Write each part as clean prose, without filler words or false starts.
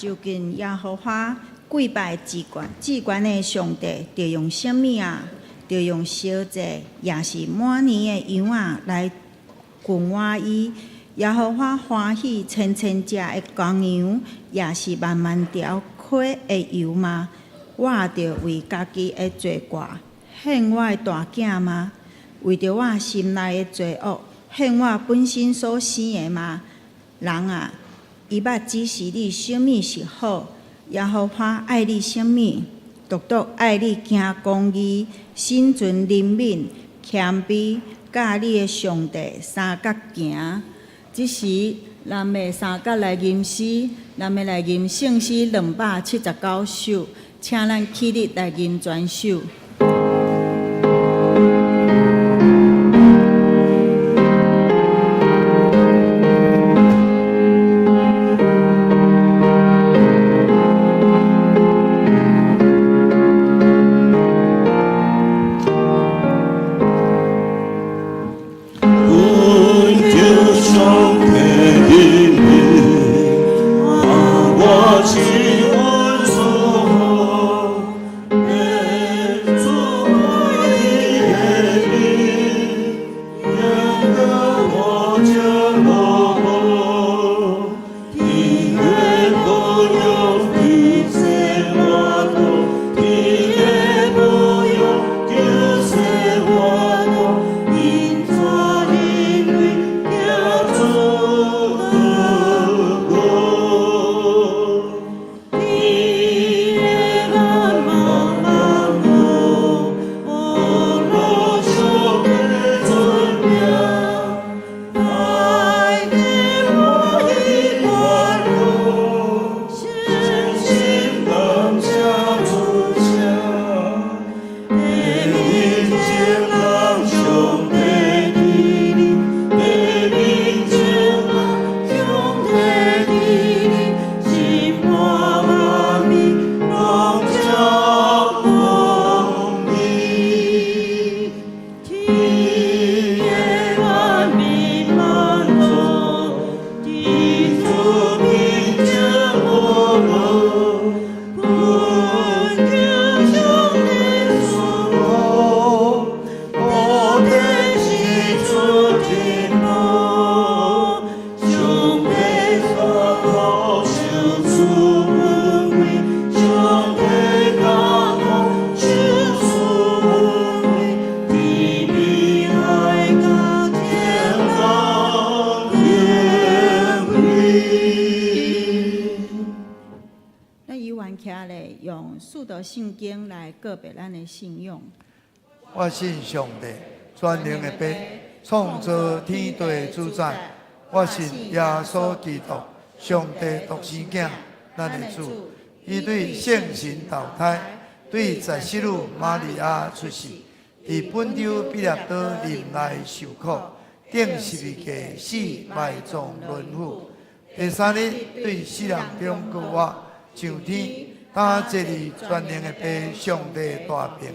就近耶和華跪拜至懸至懸的上帝，著用啥物仔？著用燒祭，也是滿年的羊仔來供我伊。耶和華歡喜千千隻的公羊，也是萬萬條溪的油嗎？我著為家己的罪過獻我的大囝嗎？為著我心內的罪惡獻我本身所生的嗎？人啊，伊捌指示你啥物是好，耶和華愛你啥物？獨獨愛你行公義、心存憐憫、謙卑，佮你的上帝相佮行。這時，咱欲相佮來吟詩，咱欲來吟聖詩279首，請咱起立來吟全首。聖經來告白咱的信仰。我信上帝，全能的父，創造天地的主宰。我信耶穌基督，上帝獨生囝，咱的主。伊對聖神投胎，對十四女瑪利亞出世，佇本丟彼拉多忍耐受苦，釘十字架死埋葬淪腐。第三日對死人中復活，上天。擔坐佇全能的父上帝大爿，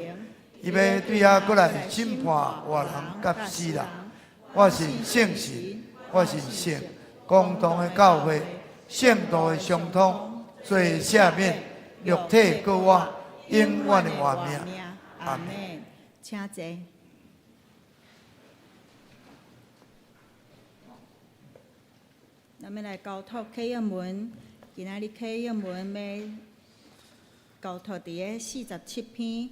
伊欲對遐閣來審判活人佮死人。我信聖神，我信聖公同的教會，聖徒的相通，罪赦免，肉體復活，永遠的活命。阿門。請坐。咱欲來交託啟應文，今仔日啟應文欲交託佇个47篇，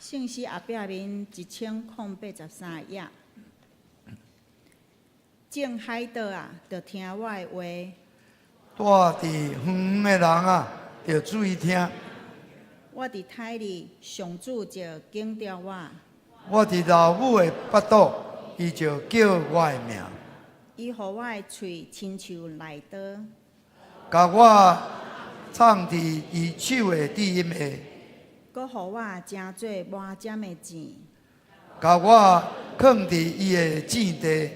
聖詩後壁面1083頁。眾海島啊，著聽我的話；住佇遠遠的人啊，著注意聽。我佇胎裡，上主就揀著我。我佇老母的腹肚，伊就叫我的名。伊予我的喙親像利刀，共我藏佇伊手的至陰下，閣予我成做磨針的糋，共我囥佇伊的糋地。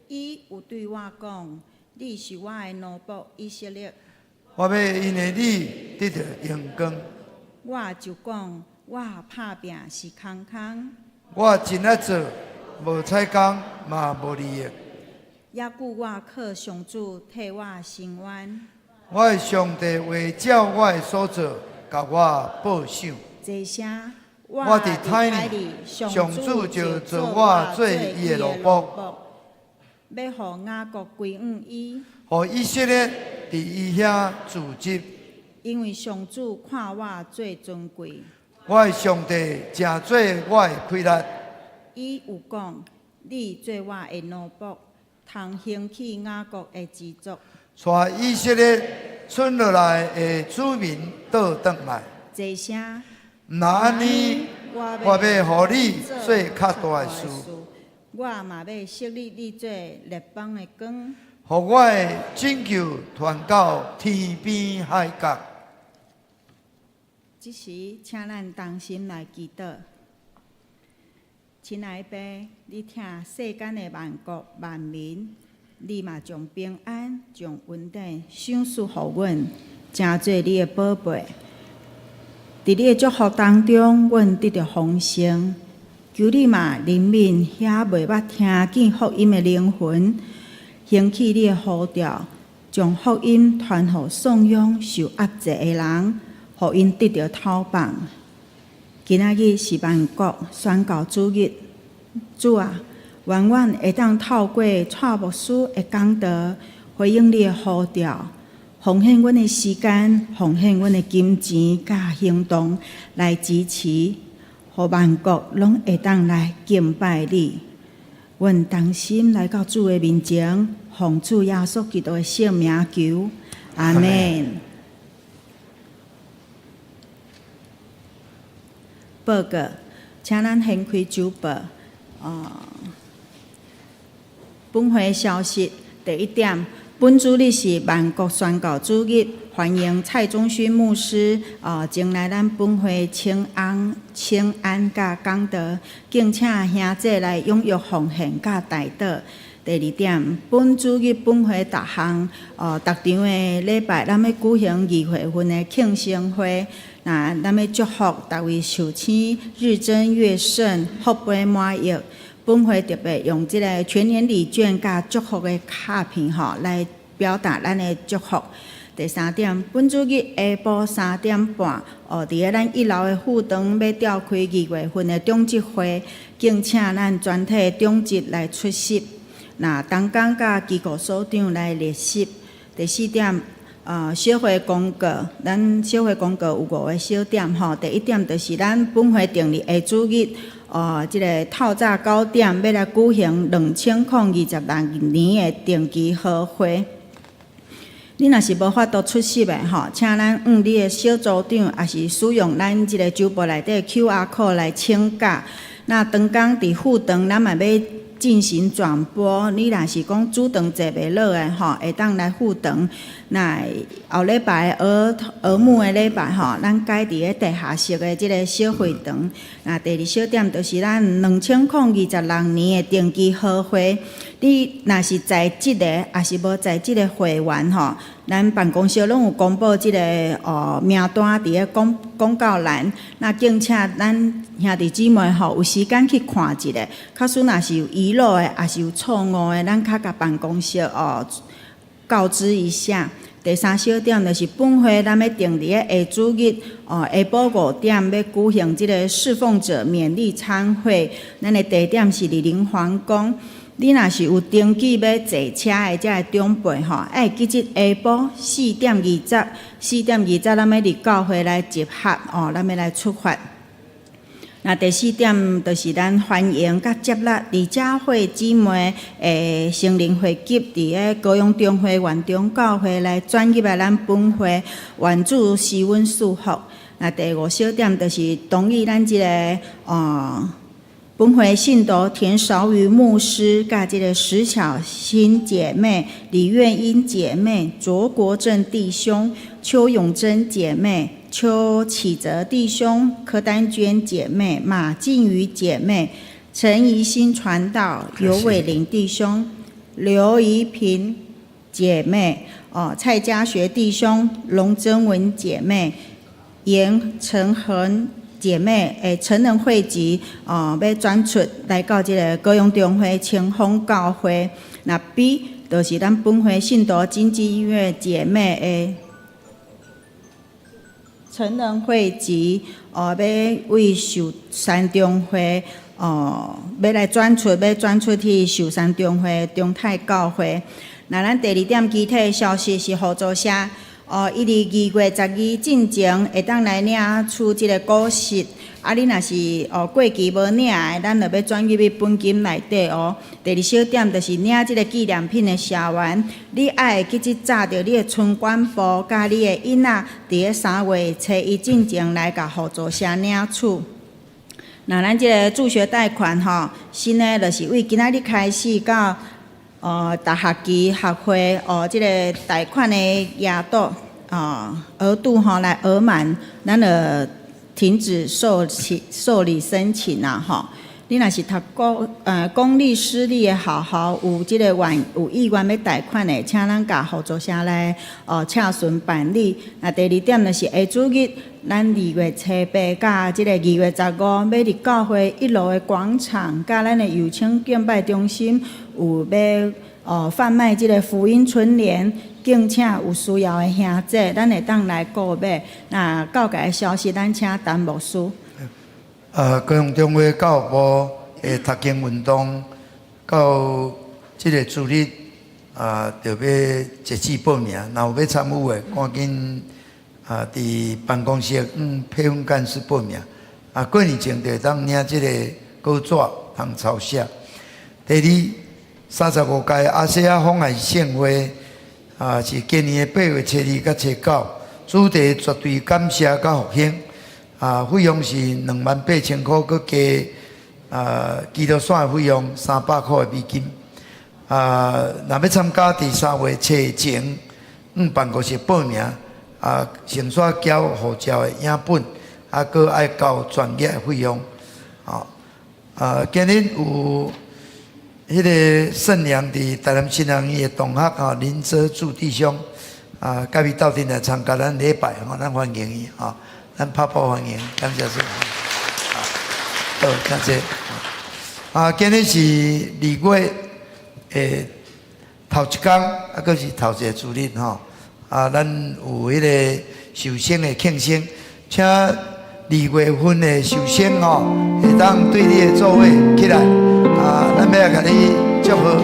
伊有對我講：你是我的奴僕以色列。我欲因為你得著榮光。我就講：我拍拚是空空。我真愛做，無彩工嘛無利益。猶閣我靠上主替我伸冤。我的上帝話照我的所做，共我報賞。這聲我佇胎裡，上主就造我做伊的奴僕，欲予雅各歸向伊，予以色列佇伊遐住集。因為上主看我做尊貴。我的上帝誠做我的氣力。伊有講：你做我的奴僕，通興起雅各的支族。帶以色列剩落來的子民倒轉來。這聲毋若按呢，我欲予你做較大的事。我嘛欲設立你做列邦的光。予我的拯救傳到天邊海角。這時，請咱同心來祈禱。親愛的爸，你疼世間的萬國萬民，你嘛將平安、將恩典賞賜予阮，成做你的寶貝。佇你的祝福當中，阮得著豐盛。求你嘛憐憫遐未捌聽見福音的靈魂，興起你的呼召，將福音傳予喪養受壓制的人，予𪜶得著透放。今仔日是萬國宣教主日，主啊，願阮會當透過蔡牧師的講道，回應你的呼召，奉獻阮的時間，奉獻阮的金錢佮行動來支持，予萬國攏會當來敬拜你。阮同心來到主的面前，奉主耶穌基督的聖名求，阿們。報告，請咱掀開週報。本會消息第一點，本主日是萬國宣教主日，歡迎蔡宗勳牧師前來咱本會請安、請安佮講道，敬請兄弟來踴躍奉獻佮代禱。第二點，本主日本會逐項逐場的禮拜，咱欲舉行二月份的慶生會。那咱欲祝福逐位壽星日增月盛，福杯滿溢。本會特別用這个全年禮券佮祝福的卡片吼，來表達咱的祝福。第三點，本主日下晡3點半，佇咧咱一樓的副堂欲召開二月份的長執會，敬請咱全體長執來出席。那同工佮機構所長來列席。第四點，小會公告，咱小會公告有五个小點吼。第一點就是咱本會定佇下主日，這个透早9點欲來舉行2026年的定期好會。你若是無法度出席的吼，請咱向你的小組長，抑是使用咱這个週報內底 QR code 來請假。那當工佇副堂，咱嘛欲進行轉播。你若是講主堂坐袂落的吼，會當來副堂。那後禮拜兒兒牧的禮拜吼，咱改佇咧地下室的這个小會堂。那第二小點就是咱2026年的定期好會。你若是在職的，抑是無在職的會員吼，咱辦公室攏有公布這个名單佇咧公公告欄。那敬請咱兄弟姊妹吼，有時間去看一下。假使若是有遺漏的，抑是有錯誤的，咱較共辦公室告知一下。第三小點就是本會咱欲定佇咧下主日下晡5點欲舉行這个侍奉者勉勵餐會。咱的地點是佇林皇宮。你若是有登記欲坐車的這个長輩吼，愛記得下晡四點二十，四點二十咱欲佇教會來集合哦，咱欲來出發。那第四點就是咱歡迎佮接納佇遮會姊妹的成人會籍，佇咧高雄中會元中教會來轉入來咱本會，願主賜阮祝福。那第五小點就是同意咱這个本會信徒田韶瑜牧師，佮這个石巧心姐妹、李月英姐妹、卓國正弟兄、邱永貞姐妹、邱啟澤弟兄、柯丹娟姐妹、馬靜瑜姐妹、陳怡欣傳道、尤偉林弟兄、劉怡平姐妹、蔡家學弟兄、龍珍文姐妹、嚴成恆姐妹，成人會籍欲轉出來到這个高雄中會清風教會。那 B 就是咱本會信徒經濟醫院姐妹的成人會籍，哦，欲為壽山中會，哦，欲來轉出，欲轉出去壽山中會中泰教會。那咱第二點其他的消息是合作社，哦，伊佇2月12進前會當來領取這个股息。啊，你若是哦過期無領的，咱就欲轉入去本金內底哦。第二小點就是領這个紀念品的社員，你愛會記得紮著你的村管簿佮你的印仔，佇咧3月初一進前來共互助社領取。那咱這个助學貸款吼，新的就是為今仔日開始到哦，逐學期學費哦，這个貸款的額度哦額度吼來額滿，咱就停止受理申請啦吼。你若是讀公立私立的學校，有這个願有意願欲貸款的，請咱共合作社來哦洽詢辦理。那第二點就是下主日，咱2月初八佮這个2月15，欲佇教會一樓的廣場，佮咱的友情敬拜中心有欲哦販賣這个福音春聯，敬請有需要的兄弟，咱會當來購買。那教界的消息，咱請陳牧師。高雄中會教育部的讀經運動到這个主日啊，就欲截止報名。若有欲參與的，趕緊啊，佇辦公室批文幹事報名。啊，過年前就會當領這个稿紙通抄寫。第二，35屆亞細亞訪愛盛會啊，是今年的8月初二佮初九，主題絕對感謝佮復興。啊，費用是28,000箍，閣加啊，基督山的費用300箍的美金。啊，若欲參加，佇3月初前，向辦公室報名。啊，先煞交護照的影本，啊，閣愛交全額的費用。啊，啊，今日有彼个聖良佇台南新人院的同學啊，林澤柱弟兄啊，佮伊鬥陣來參加咱禮拜，吼，咱歡迎伊，吼。咱拍鼓歡迎，感謝主。好，感謝。啊，今日是2月的頭一工，啊，閣是頭一个主日吼。啊，咱有彼个壽星的慶生，請二月份的壽星吼，會當對你的座位起來。啊，咱欲來共你祝賀。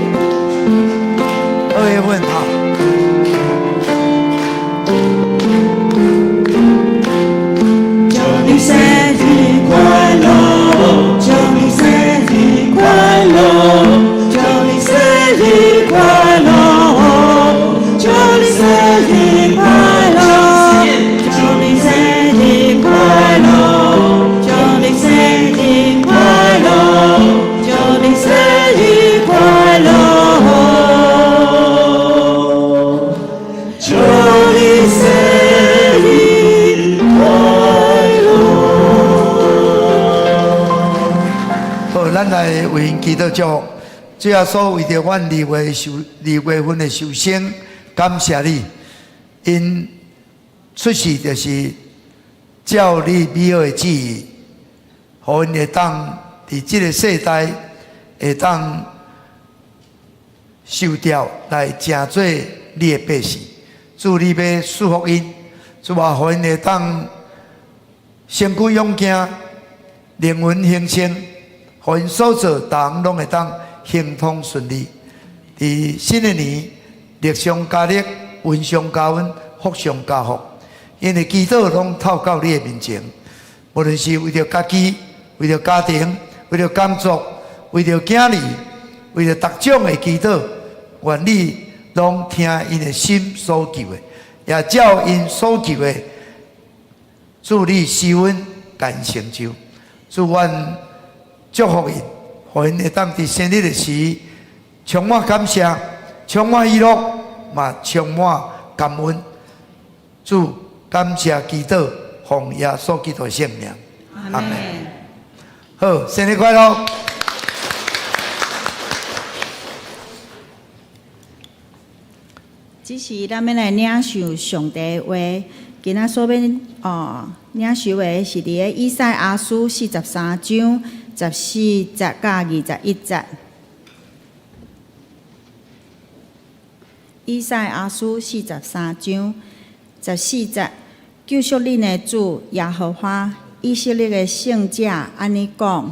2月份吼。祝你生日快樂，祝你生日快樂，祝你生日快樂，祝你生日快樂，祝你生日快樂，祝你生日快樂，祝你生日快樂，祝你生日快樂。好，咱來為𪜶祈禱祝福。主耶穌為著阮2月份的壽星，感謝你，𪜶出世就是照你美好的旨意，予𪜶會當佇這个世代會當受召來成做你的百姓。主，你欲賜福𪜶，主啊，予𪜶會當身軀勇健，靈魂興盛，予𪜶所做，逐項攏會當亨通順利。佇新的年，力上加力，恩上加恩，福上加福。𪜶的祈禱攏透到你的面前，無論是為著家己、為著家庭、為著工作、為著囝兒、為著逐種的祈禱，願你攏聽𪜶的心所求的，也照𪜶所求的，主你施恩共𪜶成就。主，阮祝福𪜶，予𪜶會當佇生日的時充滿感謝，充滿喜樂，嘛充滿感恩。主，感謝祈禱，奉耶穌基督的聖名，阿們。好，生日快樂！這時咱欲來領受上帝的話，今仔所欲哦領受的是佇咧以賽亞書43章14節佮21節。以賽亞書43章14節，救贖恁的主耶和華以色列的聖者按呢講：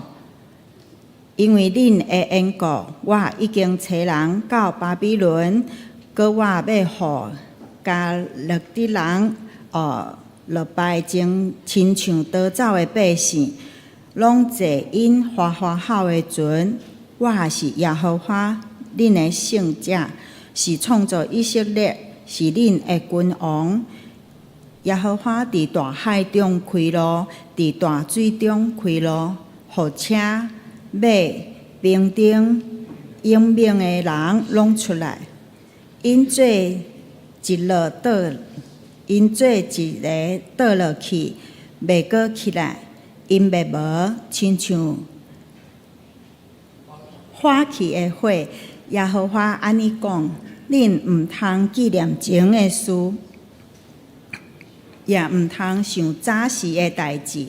因為恁的緣故，我已經差人到巴比倫，閣我欲予迦勒底人落敗成親像逃走的百姓，攏坐𪜶嘩嘩吼的船。我是耶和華恁的聖者，是創造以色列，是恁的君王。耶和華佇大海中開路，佇大水中開路，予車馬兵丁勇猛的人攏出來。𪜶做一个倒落去，袂閣起來，𪜶滅無，親像化去的火。耶和華按呢講：恁毋通紀念前的事，也毋通想早時的代誌。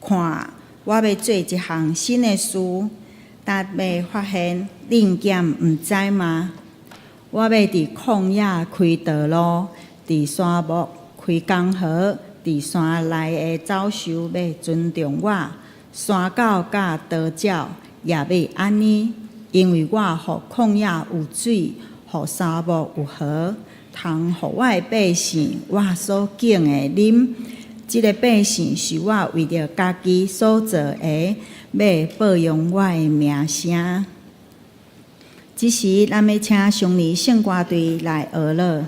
看，我欲做一項新的事，今欲發現，恁敢毋知嗎？我欲佇曠野開道路，佇沙漠開江河，佇山內的走獸欲尊重我，山狗佮鴕鳥也欲按呢，因為我予曠野有水，予沙漠有河，通予我的百姓，我所揀的啉。這个百姓是我為著家己所造的，欲報揚我的名聲。這時，咱欲請雙兒聖歌隊來學樂。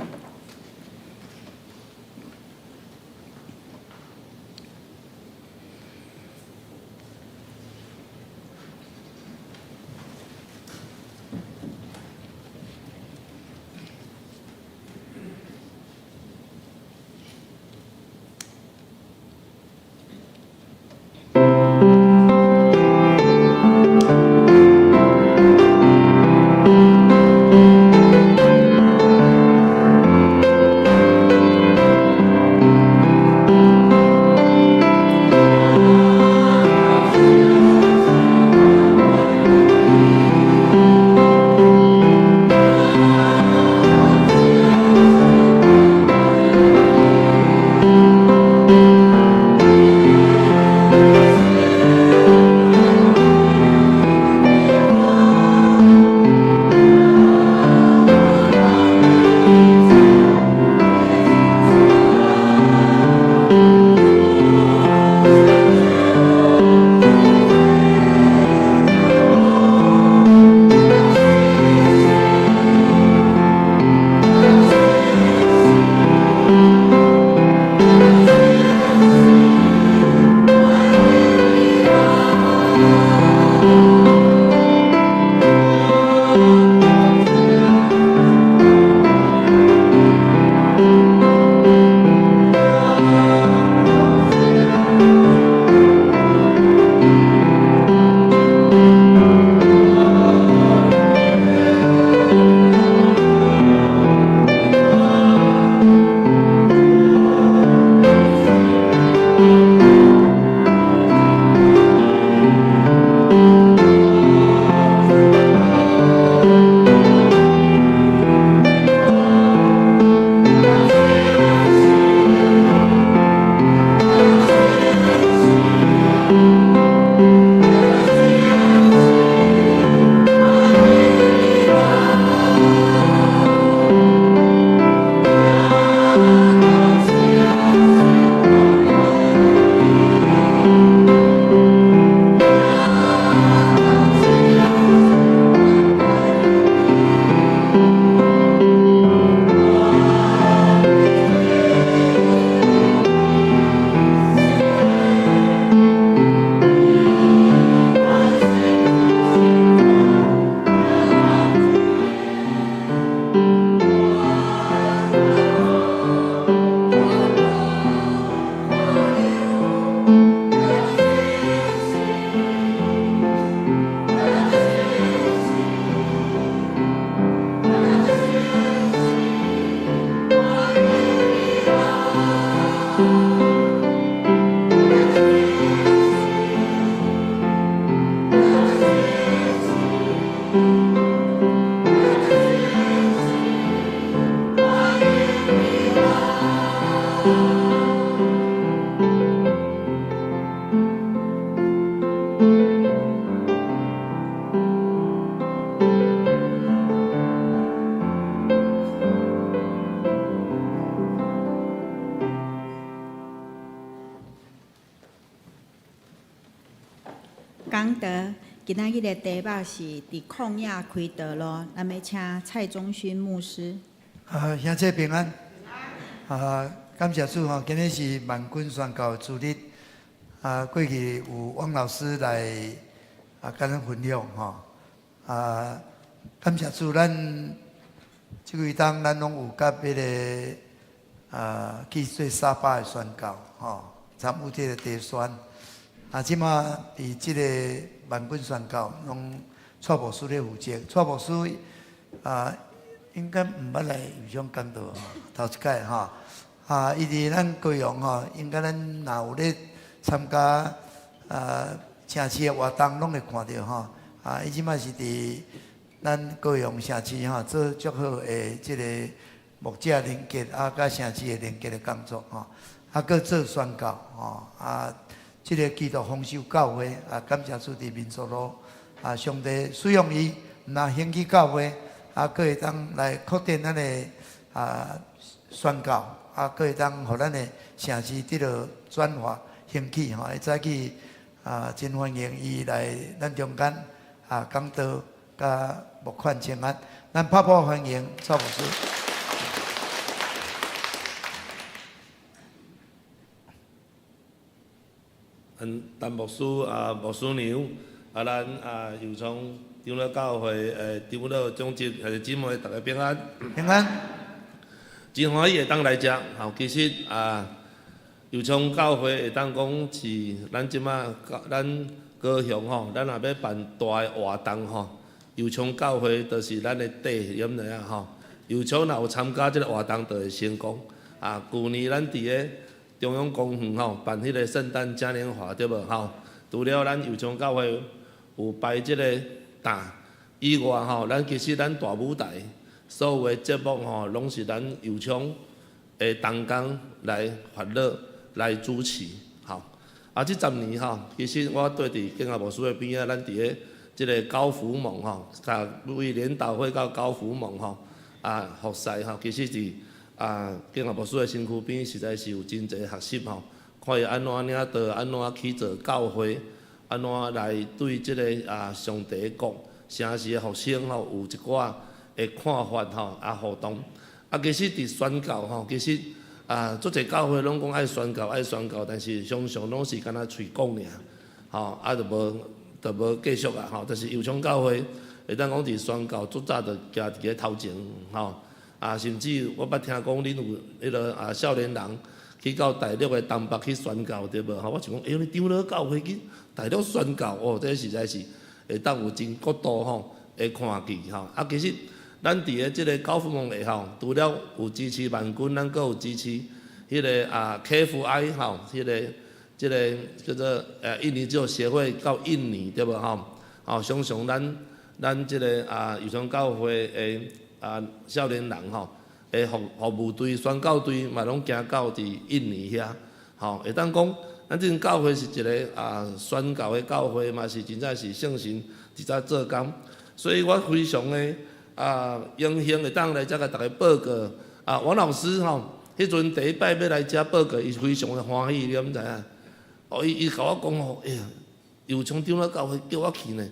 講道。今仔日的題目是佇曠野開道路，咱欲請蔡宗勳牧師。啊，兄弟平安。啊，感謝主吼，今日是萬軍宣教主日。啊，過去有王老師來啊，共咱分享吼。啊，感謝主，咱這幾冬咱攏有佮彼个啊去做沙巴的宣教吼，參與這個地宣。啊，這馬佇這个萬軍宣教，攏蔡牧師咧負責。蔡牧師啊，應該毋捌來右昌講道吼，頭一擺吼。啊，伊佇咱高雄吼，應該咱若有咧參加啊城市的活動，攏會看著吼。啊，伊這馬是佇咱高雄城市吼，做足好的這个牧者連結啊，佮城市的連結的工作吼。啊，閣做宣教吼啊。這个基督豐收教會啊，感謝主佇民族路啊，上帝使用伊，毋但興起教會，啊，閣會當來擴展咱的啊宣教，啊，閣會當予咱的城市得到轉化興起吼。會早起啊，真歡迎伊來咱中間啊講道佮募款請安，咱拍鼓歡迎蔡牧師。嗯，陳牧師啊，牧師娘啊，咱啊，右昌長老教會的長老長執還是姊妹，大家平安。平安。真歡喜會當來遮，吼，其實啊，右昌教會會當講是咱這馬咱高雄吼，咱若欲辦大的活動吼，右昌教會就是咱的底，你敢知影吼？右昌若有參加這个活動，就會成功。啊，舊年咱佇咧中央公園吼辦彼个聖誕嘉年華對無吼？除了咱右昌教會有擺這个擔以外吼，咱其實咱大舞台所有的節目吼，攏是咱右昌的同工來發號來主持吼。啊，這十年吼，其實我綴佇建國牧師的邊仔，咱佇咧這个高福蒙吼，甲為聯禱會到高福蒙吼，啊服侍吼，其實是。啊，建國牧師的身軀邊，實在是有真濟學習吼，看伊按怎領導，按怎去做教會，按怎來對這个啊上帝國城市的復興吼，有一寡的看法吼，啊互動。啊，其實佇宣教吼，其實啊，足濟教會攏講愛宣教，愛宣教，但是常常攏是干焦喙講爾，吼，啊就無就無繼續啊，吼。但是右昌教會會當講佇宣教足早就行佇咧頭前，吼。啊，甚至我捌聽講，恁有彼个啊少年人去到大陸的東北去宣教，對無？吼，我想講，欸，你長老教會去大陸宣教，哦，這實在是會當有真國度吼的看見吼。啊，其實咱佇咧這个高福蒙下吼，除了有支持萬軍，咱閣有支持彼个啊 KFI 吼，彼个這个叫做印尼這個協會到印尼對無吼？吼，常常咱咱這个啊右昌教會的啊，少年人吼，的服服務隊、宣教隊嘛，攏行到佇印尼遐，吼，會當講，咱這間教會是一个啊宣教的教會，嘛是真正是聖神佇遮做工，所以我非常的啊榮幸會當來遮共大家報告。啊，王老師吼，彼陣第一擺欲來遮報告，伊非常的歡喜，你敢知影？哦，伊伊共我講吼，哎呀，右昌長老教會叫我去呢，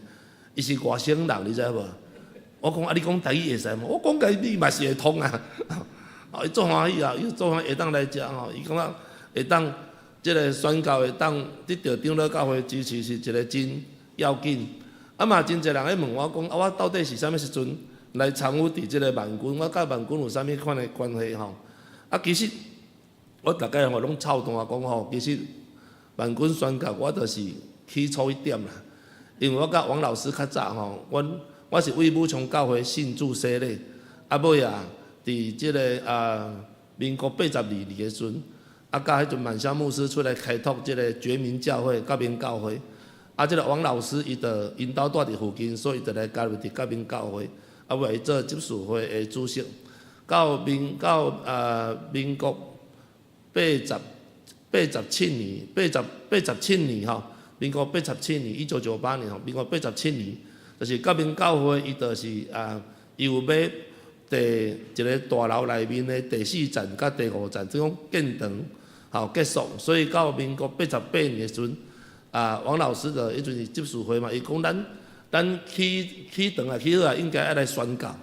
伊是外省人，你知無？我講啊，你講台語會使無？我講台語嘛是會通啊！哦，伊足歡喜啊，伊足歡喜會當來遮吼，伊感覺會當這个宣教會當得著長老教會支持是一个真要緊。啊嘛，真濟人咧問我講啊，我到底是啥物時陣來參與佇這个萬軍？我佮萬軍有啥物款的關係吼？啊，其實我逐擺吼攏臭彈講吼，其實萬軍宣教我就是起初一點啦，因為我佮王老師較早吼，阮。我是為武昌教會信主洗禮，啊尾啊，佇這个啊民國82年的時陣，啊佮彼陣滿香牧師出來開拓這个覺明教會、覺明教會，啊這个王老師伊就𪜶兜住佇附近，所以伊就來加入佇覺明教會，啊尾伊做執事會的主席。到民到啊民國87年，87年吼，民國八十七年，1998年吼，民國八十七年。就是覺明教會，伊就是啊，伊有欲佇一个大樓內面的第四層佮第五層，這種建堂吼結束，所以到民國88年的時陣，啊王老師的彼陣是執事會嘛，伊講咱咱起起堂啊起好啊，應該愛來宣教。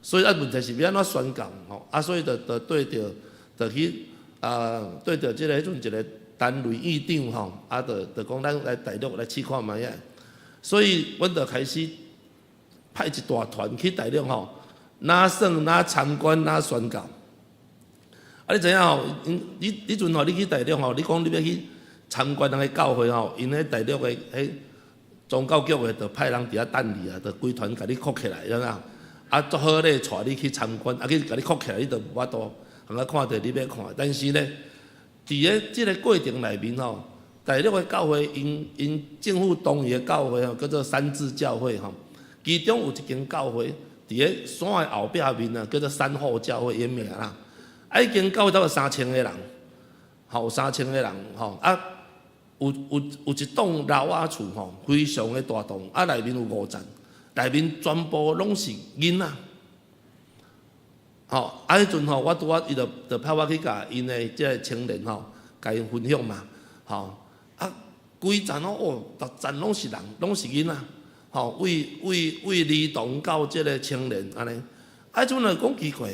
所以啊，問題是欲按怎宣教吼？啊，所以就對著，就去啊，對著這個彼陣一個單位院長吼，啊，就講咱來大陸來試看覓仔。所以，阮就開始派一大團去大陸吼，哪耍哪參觀哪宣教。啊，你知影吼？你彼陣吼，你去大陸吼，你講你欲去參觀人的教會吼，𪜶彼大陸的彼宗教局的就派人佇遐等你啊，就規團共你箍起來，知影？啊，足好咧，帶你去參觀，啊去共你箍起來，你就無法度通啊看著你欲看。但是呢，佇咧這个過程內面吼，大陸的教會，𪜶𪜶政府同意的教會吼，叫做三自教會吼，其中有一間教會佇咧山的後壁面啊，叫做山後教會，伊名啦。啊，彼間教會差不多3000個人，吼，有三千個人，吼，啊，有一棟樓仔厝吼，非常的大棟，啊，內面有五層，內面全部攏是囡仔，吼，啊，彼陣吼，我拄仔伊就派我去共𪜶的這个青年吼，共𪜶分享嘛，吼，啊，規層哦，哦，逐層攏是人，攏是囡仔，吼，為為為兒童到這个青年按呢，啊，彼陣就講奇怪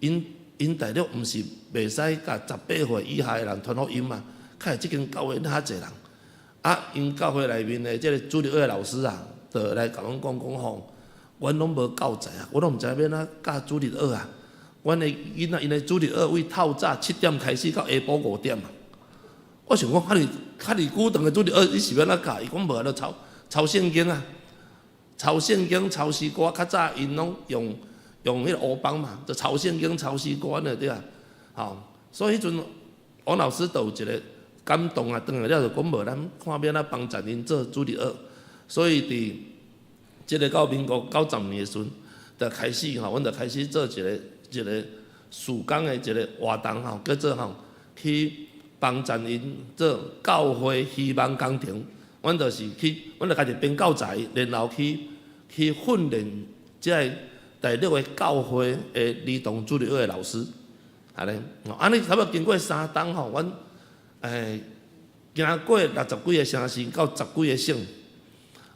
，𪜶𪜶大陸毋是袂使共18歲以下的人傳福音嘛？看來這間教會遐濟人，啊，𪜶教會內面的這个主日學的老師啊，就來共阮講講吼，阮攏無教材啊，我攏毋知欲按怎教主日學啊。阮的囡仔𪜶的主日學為透早7點開始到下晡5點啊。我想講，遐爾遐爾久長的主日學，你是欲按怎教？伊講無啊，就抄抄聖經啊，抄聖經、抄詩歌。較早𪜶攏用用彼个烏邦嘛，就抄聖經、抄詩歌按呢對啊。吼，所以彼陣王老師就有一个感動啊，轉來了就講無，咱看欲按怎幫助𪜶做主日學。所以佇這个到民國90年的時陣，就開始吼，阮就開始做一个一个事工的一个活動吼，叫做吼去幫助𪜶做教會希望工程。阮就是去，阮就家己編教材，然後去去訓練這个大陸的教會的兒童主日學的老師，按呢，按呢差不多經過3冬吼，阮行過60幾个城市到十幾个省，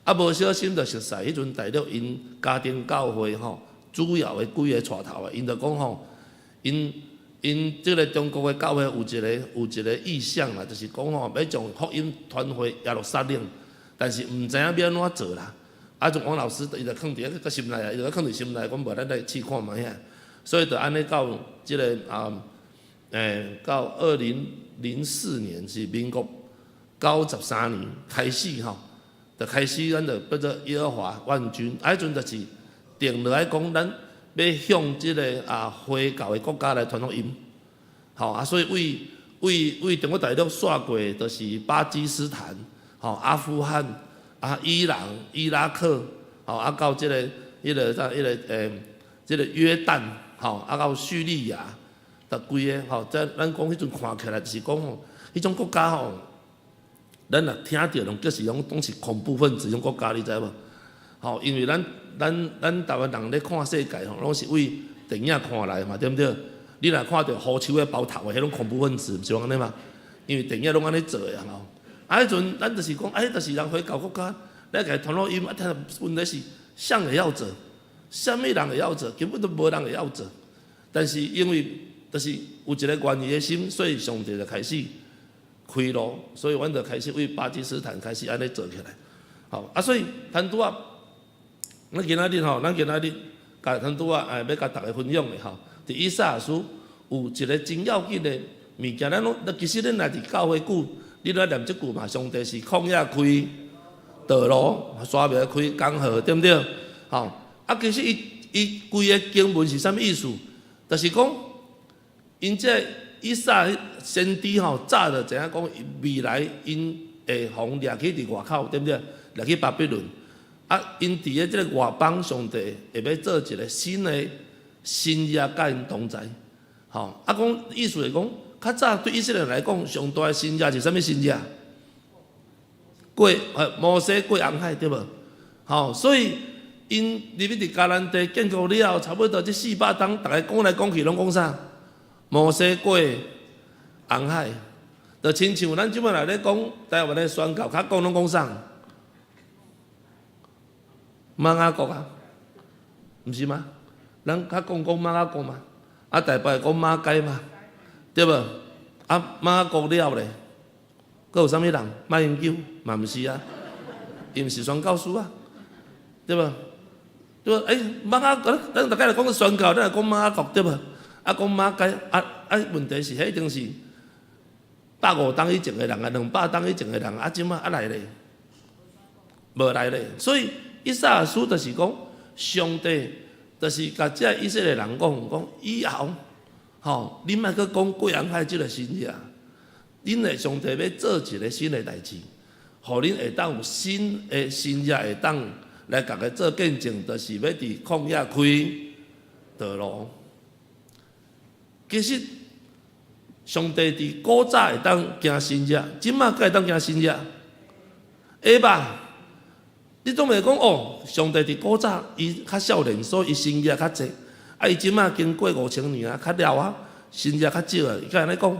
啊無小心就熟似彼陣大陸𪜶家庭教會吼，主要的幾个帶頭的，𪜶就講吼，𪜶𪜶這个中國的教會有一个意向啦，就是講吼，欲將福音傳回耶路撒冷，但是毋知影欲按怎做啦。啊，陣王老師伊就囥佇個心內啊，伊就囥佇心內，講無咱來試看覓仔。所以就按呢到這个啊，到2004年是民國93年開始吼，就開始咱就變做耶和華萬軍，啊，彼陣就是定落來講，咱欲向這个啊回教的國家來傳福音，吼啊，所以為為為中國大陸煞過，就是巴基斯坦、吼阿富汗、啊伊朗、伊拉克，吼啊到這个、彼个啥、彼个這个約旦，吼啊到敘利亞，逐規个吼，這咱講彼陣看起來就是講吼，彼種國家吼，咱若聽著攏就是攏攏是恐怖分子彼種國家，你知無？吼，因為咱咱咱台灣人咧看世界吼，攏是為電影看來嘛，對毋對？你若看著胡鬚的包頭的，彼種恐怖分子，毋是攏按呢嘛？因為電影攏按呢做的吼。啊，彼陣咱就是講，啊，彼就是人回教國家，來共傳福音，啊，但問題是，誰會曉做？啥物人會曉做？根本都無人會曉做。但是因為就是有一个願意的心，所以上帝就開始開路，所以阮就開始為巴基斯坦開始按呢做起來。吼，啊，所以陳拄仔，咱今仔日吼，咱今仔日共陳拄仔欲共大家分享的吼，佇以賽亞書有一个真要緊的物件，咱攏其實恁來佇教會久，你攏念這句嘛，上帝是曠野開道路，沙漠開江河，對毋對？吼，啊，其實伊伊規个經文是啥物意思？就是講，𪜶這以賽先知吼，早就知影講未來𪜶會予掠去佇外口，對毋對？掠去巴比倫。啊，𪜶佇咧這个外邦，上帝會欲做一个新的新約佮𪜶同在。吼，啊，講意思是講，較早對以色列人來講，上大的新約是啥物新約？過摩西過紅海對無？吼，所以𪜶入去佇迦南地建國了後，差不多這400冬，逐家講來講去攏講啥？摩西過紅海。就親像咱這擺來咧講台灣的宣教，較講攏講啥？瑪雅國啊，毋是嗎？咱較講講瑪雅國嘛，啊，台北講馬偕嘛，對無？啊，瑪雅國了咧，閣有啥物人？馬英九嘛毋是啊，伊毋是宣教師啊，對無？對無？欸，瑪雅國，咱逐家來講宣教，咱來講瑪雅國對無？啊，講馬偕，啊啊，問題是，彼一定是150冬以前的人啊，200冬以前的人啊，這馬啊來咧，無來咧，所以以賽亞書就是講，上帝就是共這以色列人講，講以後，吼，恁莫閣講過紅海這个新約，恁的上帝欲做一个新的代誌，予恁會當有新的新約會當來共伊做見證，就是欲佇曠野開道路。其實，上帝佇古早會當行神跡，這馬閣會當行神跡，會吧？你總袂講哦，上帝佇古早伊較少年，所以伊神跡較濟。啊，伊這馬經過5000年啊，較老啊，神跡較少啊。伊敢按呢講？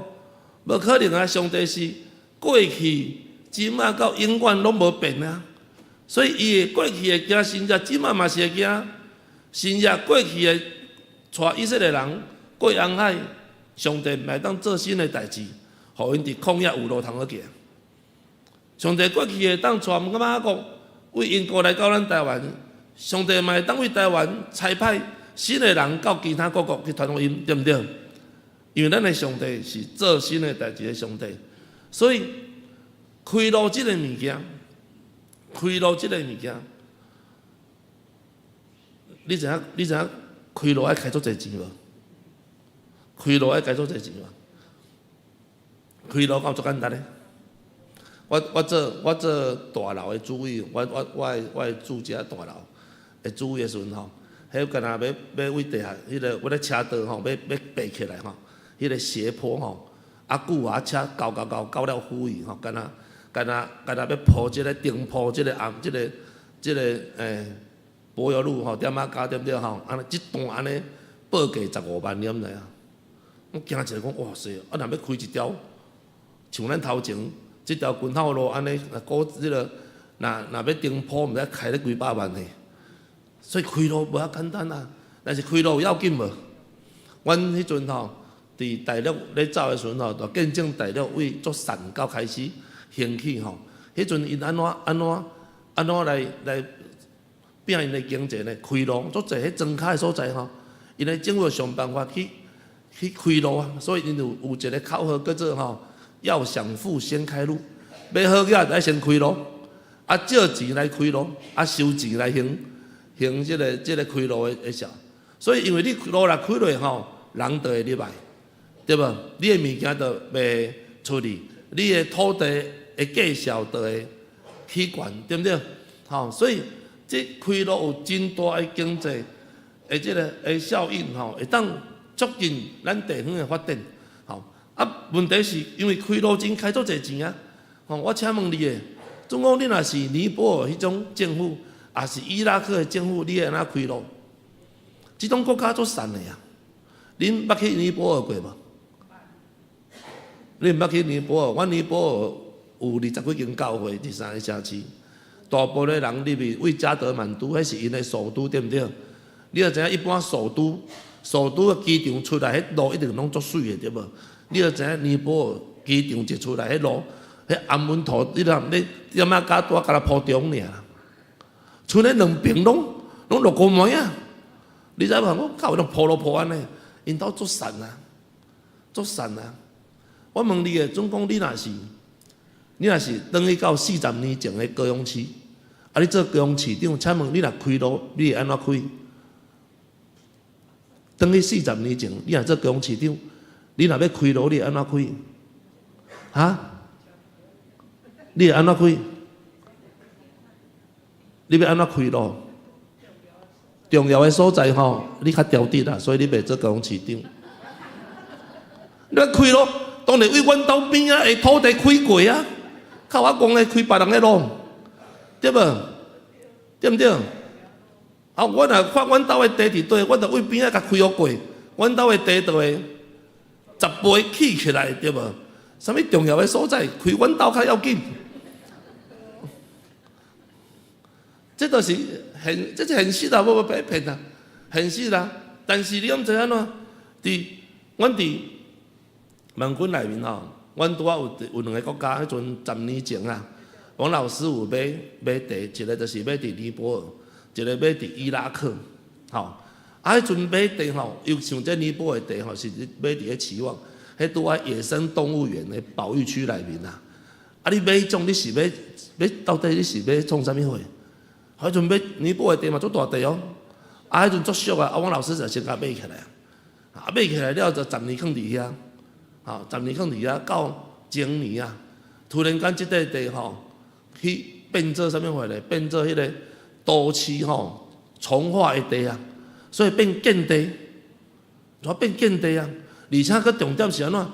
無可能啊！上帝是過去、這馬到永遠攏無變啊。所以伊會過去會行神跡，這馬嘛是會行神跡。過去會帶以色列人過紅海，上帝嘛會當做新的代誌，予𪜶佇曠野有路通好行。上帝過去會當帶瑪雅國為英國來到咱台灣，上帝嘛會當為台灣差派新的人到其他各國去傳福音，對毋對？因為咱的上帝是做新的代誌的上帝，所以開路這个物件，開路這个物件，你知影？你知影開路愛開足濟錢無？開路愛開足濟錢無？開路敢有足簡單咧？我做大樓的主委，我住這大樓的主委的時陣吼，彼敢若欲為地下彼个我咧車道吼，欲爬起來吼，彼个斜坡吼，啊久啊車溝溝溝溝了呼去吼，敢若欲鋪這个頂鋪這个紅這個柏油路吼，點仔膠對毋對吼？按呢這段按呢報價15萬，你敢知影？我驚一下講哇塞，啊若欲開一條，像咱頭前這條軍口路按呢，若過這个，若欲頂鋪，毋知開咧幾百萬呢。所以開路無遐簡單啊，但是開路有要緊無？阮彼陣吼，佇大陸咧走的時陣吼，就見證大陸為足善到開始興起吼。彼陣𪜶按怎按怎按怎來拼𪜶的經濟呢？開路足濟彼莊跤的所在吼，𪜶的政府想辦法去開路啊，所以𪜶有一个口號叫做吼，要想富先開路，欲好起來就愛先開路，啊借錢來開路，啊收錢來還還這個開路的數。所以因為你路若開落吼，人就會入來，對無？你的物件就賣出去，你的土地的價數就會起懸，對毋對？吼，所以這開路有真大的經濟的這个的效應吼，會當促進咱地方的發展。吼，啊，問題是因為開路真開足濟錢啊！吼，我請問你的，總講你若是尼泊爾彼種政府，抑是伊拉克的政府，你會按怎開路？這種國家足散的啊！恁捌去尼泊爾過無？你毋捌去尼泊爾？阮尼泊爾有20幾間教會，佇三个城市。大部分的人入去為加德滿都，彼是𪜶的首都，對毋對？你著知影一般首都，首都的機場出來，彼路一定攏足媠的，對無？你著知影尼泊爾機場一出來，彼路，彼紅毛土，你若你點仔加拄敢若鋪中爾，賰彼兩爿攏落雨暝啊！你知無？我教會攏鋪路鋪按呢，𪜶兜足散啊，足散啊！我問你的，總講你若是轉去到40年前的高雄市，啊，你做高雄市長，請問你若開路，你會按怎開？轉去四十年前，你若做高雄市長，你若欲開路，你會按怎開？哈？你會按怎開？你欲按怎開路？重要的所在吼，你較挑剔啦，所以你袂做高雄市長。你欲開路，當然為阮兜邊仔的土地開過啊，較我講的開別人的路，對無？對毋對？啊，我若看阮兜的地佇佗，我就為邊仔共開予過，阮兜的地就會10倍起起來，對無？啥物重要的所在，開阮兜較要緊。這就是現，這是現實啊，無白騙啊，現實啊。但是你敢知按怎？佇阮佇盟軍內面吼，阮拄仔有有兩个國家，彼陣10年前啊，王老師有買買地，一个就是買佇尼泊爾，一个買佇伊拉克，吼。啊，彼陣買地吼，又像這尼泊爾的地吼，是買佇咧期望，彼拄仔野生動物園的保育區內面啊。啊，你買彼種，你是欲欲到底你是欲創啥物貨？彼陣買尼泊爾的地嘛，足大地哦。啊，彼陣足俗啊，啊，王老師就先共買起來，啊，買起來了就十年囥佇遐，吼，十年囥佇遐，到前年啊，突然間這塊地吼，去變做啥物貨咧？變做彼个都市吼，重劃的地啊，所以變建地，怎變建地啊？而且閣重點是按怎？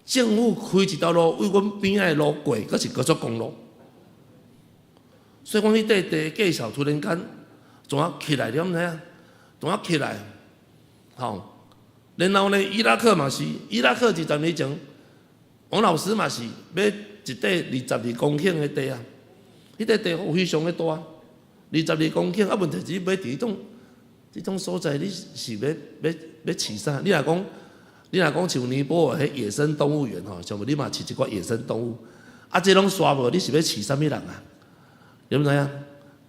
政府開一條路，為阮邊仔的路過，閣是高速公路。所以講，彼塊地價數突然間怎啊起來，你敢知影？怎啊起來？吼！然後呢，伊拉克嘛是，伊拉克20年前，王老師嘛是買一塊22公頃的地啊，彼塊地非常的大，22公頃啊，問題是你買佇彼種這種所在，你是欲欲欲飼啥？你若講，你若講像尼泊爾彼野生動物園吼，像無你嘛飼一寡野生動物，啊，這攏沙無，你是欲飼啥物人啊？你毋知影？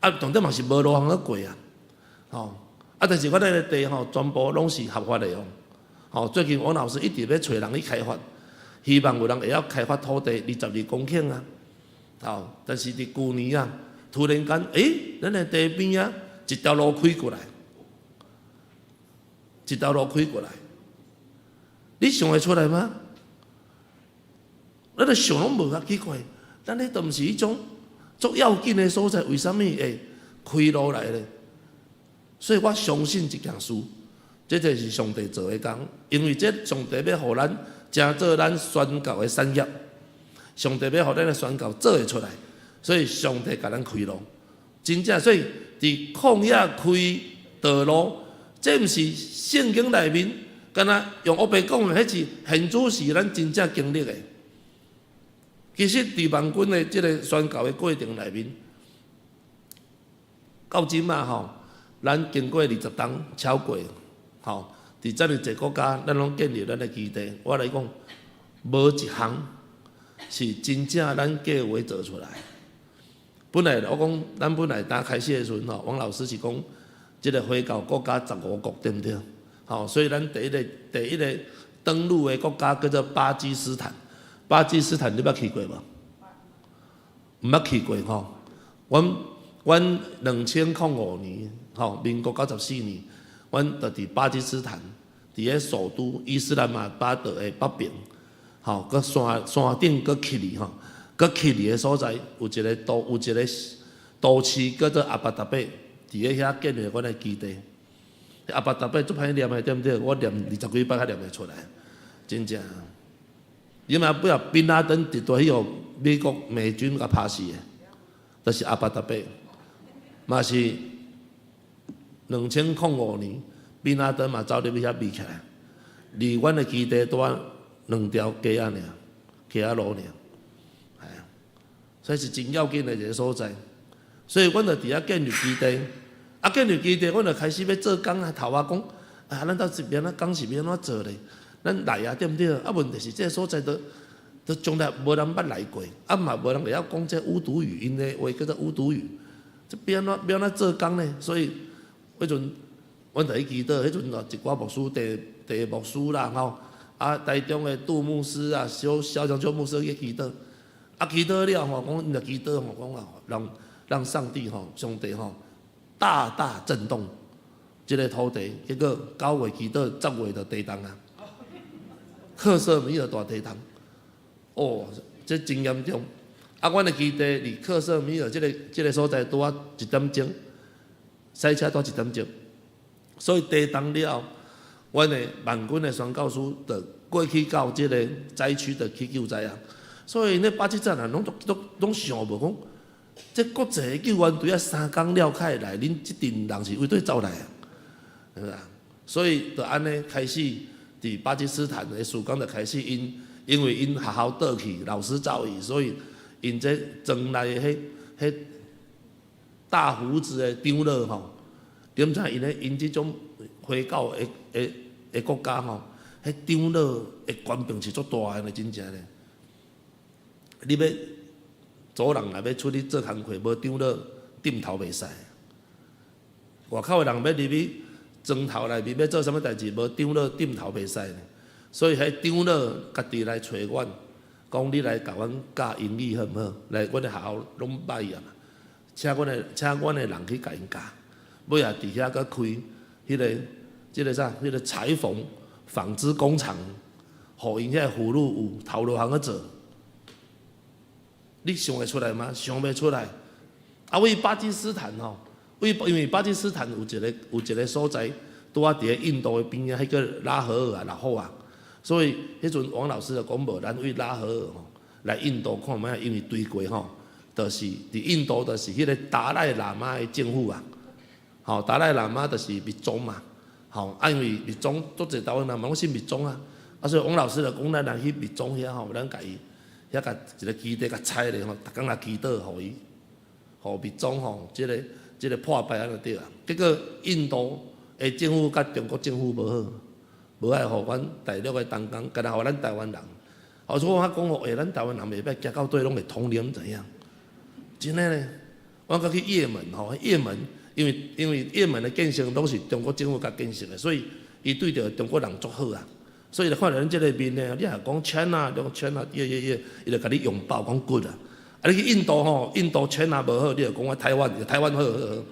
啊，重點嘛是無路通去過啊，吼！啊，但是阮彼个地吼，全部攏是合法的哦。吼，最近王老師一直欲揣人去開發，希望有人會曉開發土地22公頃啊。吼，但是佇舊年啊，突然間，欸，咱的地邊啊，一條路開過來，一條路開過來，你想會出來嗎？咱就想攏無較奇怪，咱彼都毋是彼種足要緊的所在，為啥物會開路來咧？所以我相信一件事，這就是上帝做的工，因為這上帝欲予咱成做咱宣教的產業，上帝欲予咱的宣教做會出來，所以上帝共咱開路。真正，所以佇曠野開道路，這毋是聖經內面，敢若用烏白講的，彼是現主時咱真正經歷的。其實佇萬軍的這个宣教的過程內面，到這馬吼，咱經過20冬超過，吼，佇遮爾濟國家，咱攏建立咱的基地。我來講，無一項是真正咱計劃做出來。本來我講，咱本來剛開始的時陣吼，王老師是講，這个回教國家15國，對毋對？吼，所以咱第一个登陸的國家叫做巴基斯坦。巴基斯坦你捌去過無？毋捌去過吼。阮阮2005年，吼，民國94年，阮就佇巴基斯坦，佇咧首都伊斯蘭馬巴德的北邊，吼，閣山山頂閣起去吼，閣起去的所在有一个都市叫做阿巴達貝，佇咧遐建立阮的基地。阿巴達貝足歹念的，對毋對？我念20幾擺才念會出來，真正。你嘛不要賓拉登佇佇彼予美國美軍共拍死的，就是阿巴達貝，嘛是2005年，賓拉登嘛走入去遐避起來，離阮的基地拄仔兩條街仔爾，街仔路爾，係啊，所以是真要緊的一个所在。所以阮就佇遐建立基地，啊，建立基地，阮就開始欲做工啊，頭仔講，啊，咱到這邊啊，工是欲按怎做咧？咱來啊，對毋對？啊，問題是這个所在都都從來無人捌來過，啊嘛無人會曉講這烏毒語，𪜶的話叫做烏毒語，這欲按怎欲按怎做工呢？所以，彼陣阮就去祈禱，彼陣就一寡牧師、地地牧師啦，吼，啊，台中的杜牧師啊，蕭蕭長秋牧師去祈禱，啊，祈禱了吼，講𪜶就祈禱吼，講啊，讓讓上帝吼，上帝吼，大大震動這个土地，結果9月祈禱，10月就地動啊。克什米爾大地動，哦，這真嚴重。啊，阮的基地離克什米爾這个這个所在拄仔一點鐘，駛車拄一點鐘。所以地動了後，阮的萬軍的宣教師就過去到這个災區，就去救災啊。所以那巴基斯坦人攏攏攏想無講，這國際的救援隊啊，3工了才會來，恁這陣人是為佗走來啊？是毋是啊？所以就按呢開始。佇巴基斯坦的事工就開始，𪜶 因為𪜶學校倒去，老師走去，所以𪜶這莊內的彼彼大鬍子的長老吼，點知𪜶咧𪜶這種回教的的的國家吼，彼長老的權柄是足大的呢，真正咧。你欲組人若欲出去做工課，無長老點頭袂使。外口的人欲入去莊頭內面欲做啥物代誌，無長老點頭袂使。所以彼長老家己來揣阮，講你來共阮教英語好毋好？來，阮的學校攏歹啊嘛，請阮的人去共𪜶教。尾仔佇遐閣開彼個、這個啥？彼個裁縫紡織工廠，予𪜶遐個婦女有頭路通去做。你想會出來嗎？想袂出來。啊，為巴基斯坦吼，為因為巴基斯坦有一個所在，拄仔佇咧印度的邊仔，彼個拉合爾啊，拉好啊。所以彼陣王老師就講無，咱為拉合爾吼來印度看覓，因為對過吼，就是佇印度就是彼個達賴喇嘛的政府啊。吼，達賴喇嘛就是密宗嘛。吼，啊，因為密宗足濟台灣人嘛攏信密宗啊。啊，所以王老師就講咱來去密宗遐吼，咱共伊遐共一個基地共拆咧吼，逐工來祈禱予伊，予密宗吼，這個破敗按呢對啊。結果印度的政府佮中國政府無好，無愛予阮大陸的同工，干焦予咱台灣人。哦，所以我講吼，欸，咱台灣人袂歹，行到佗攏會通，你毋知影？真的咧，我閣去也門吼，也門因為也門的建設攏是中國政府共建設的，所以伊對著中國人足好啊。所以看著咱這個面呢，你若講 China，你講 China，yeah yeah yeah，伊就共你擁抱，講 good 啊。啊，你去印度吼，印度 China 無好，你就講我台灣，台灣好好好。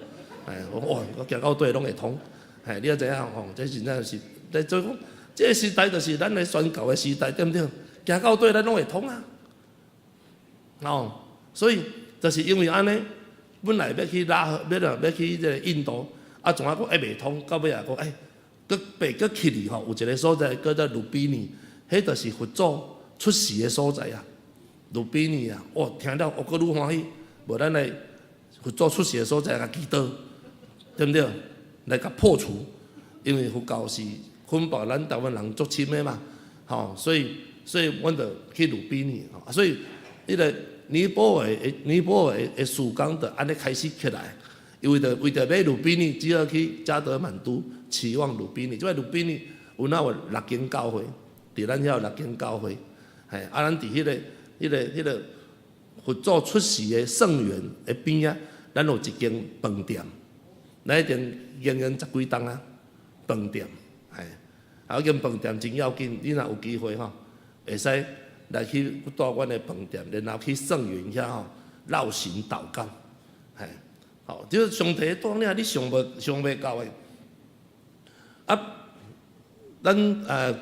哎，我哇，我行到佗攏會通。哎，你也知影吼，這真正是，在做講，這個時代就是咱的宣教的時代，對毋對？行到佗咱攏會通啊。哦，所以就是因為按呢，本來欲去拉合，欲啦欲去這個印度，啊，怎啊閣會袂通，到尾仔閣欸，閣白閣去哩吼，有一個所在叫做盧比尼，彼就是佛祖出世的所在啊。盧比尼啊，哇，聽了我閣愈歡喜，無咱來佛祖出世的所在共祈禱，對毋對？來共破除，因為佛教是捆綁咱台灣人足深的嘛，吼，所以阮就去盧比尼，吼，所以彼個尼泊爾的事工就按呢開始起來，因為著為著欲盧比尼，只好去加德滿都，期望盧比尼。這擺盧比尼有哪有六間教會，佇咱遐有六間教會，嘿，啊，咱佇彼個佛祖出世的聖園的邊仔，咱有一間飯店，咱已經經營十幾冬啊，飯店，嘿，啊，彼間飯店真要緊，你若有機會吼，會使來去蹛阮的飯店，然後去聖園遐吼繞行禱告，嘿，好，這上帝帶領你想袂到的，啊，咱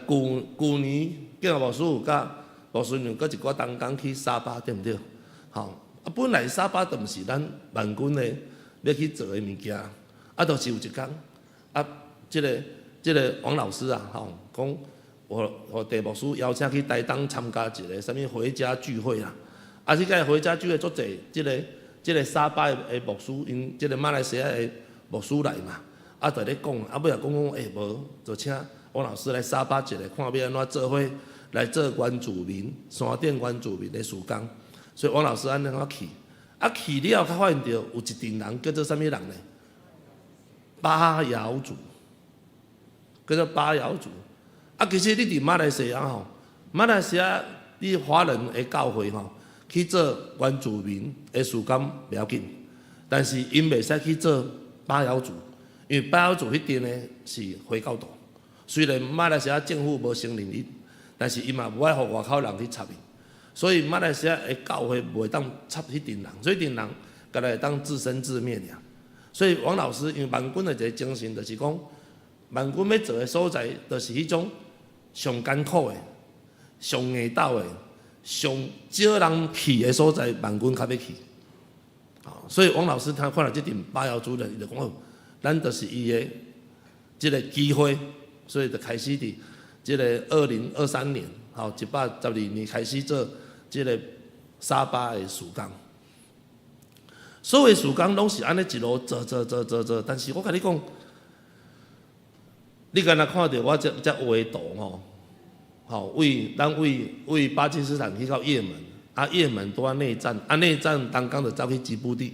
舊年建牧師有佮牧師娘閣一寡同工去沙巴，對毋對？吼，啊，本來沙巴都毋是咱萬軍的欲去做的物件，啊，就是有一工，啊，這個王老師啊，吼，講我鄭牧師邀請去台東參加一個啥物回家聚會啦，啊，這個回家聚會足濟，這個沙巴的牧師，𪜶這個馬來西亞的牧師來嘛，啊，就咧講，啊，尾仔講講，欸，無，就請王老師來沙巴一下，看欲按怎做伙來做原住民山頂原住民的事工，所以王老師按呢我去，啊去了才發現著有一陣人叫做啥物人呢？巴瑤族，叫做巴瑤族。啊，其實你佇馬來西亞吼，馬來西亞你華人的教會吼，去做原住民的事工袂要緊，但是𪜶袂使去做巴瑤族，因為巴瑤族彼陣呢是回教徒。雖然馬來西亞政府無承認𪜶，但是伊嘛無愛予外口人去插𪜶，所以馬來西亞的教會袂當插彼陣人，所以彼陣人干焦會當自生自滅爾。所以王老師因為萬軍的一個精神就是講，萬軍欲做的所在，就是彼種上艱苦的、上硬鬥的、上少人去的所在，萬軍較欲去。所以王老師他看著這陣巴瑤族人，伊就講，咱就是伊的這個機會，所以就開始佇這個2023年，吼，112年開始做這個沙巴的事工。所有事工攏是按呢一路做做做做做，但是我共你講，你敢若看著我這這畫圖吼，吼，為咱為為巴基斯坦去到也門，啊，也門拄仔內戰，啊，內戰當工就走去吉布地，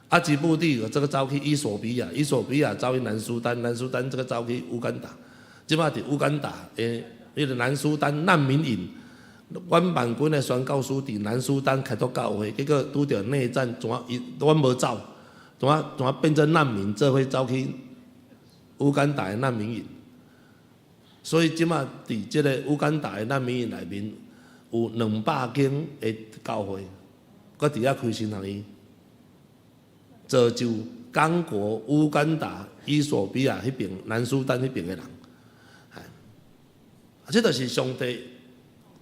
啊，吉布地這個走去伊索比亞，伊索比亞走去南蘇丹，南蘇丹這個走去烏干達，這擺佇烏干達的彼個南蘇丹難民營，阮萬軍的宣教師佇南蘇丹開拓教會，結果拄著內戰，怎伊阮無走，怎怎變做難民，做伙走去烏干達的難民營。所以這擺佇這個烏干達的難民營內面，有200間的教會，閣佇遐開神學院，造就剛果、烏干達、伊索比亞彼爿、南蘇丹彼爿的人，啊，這就是上帝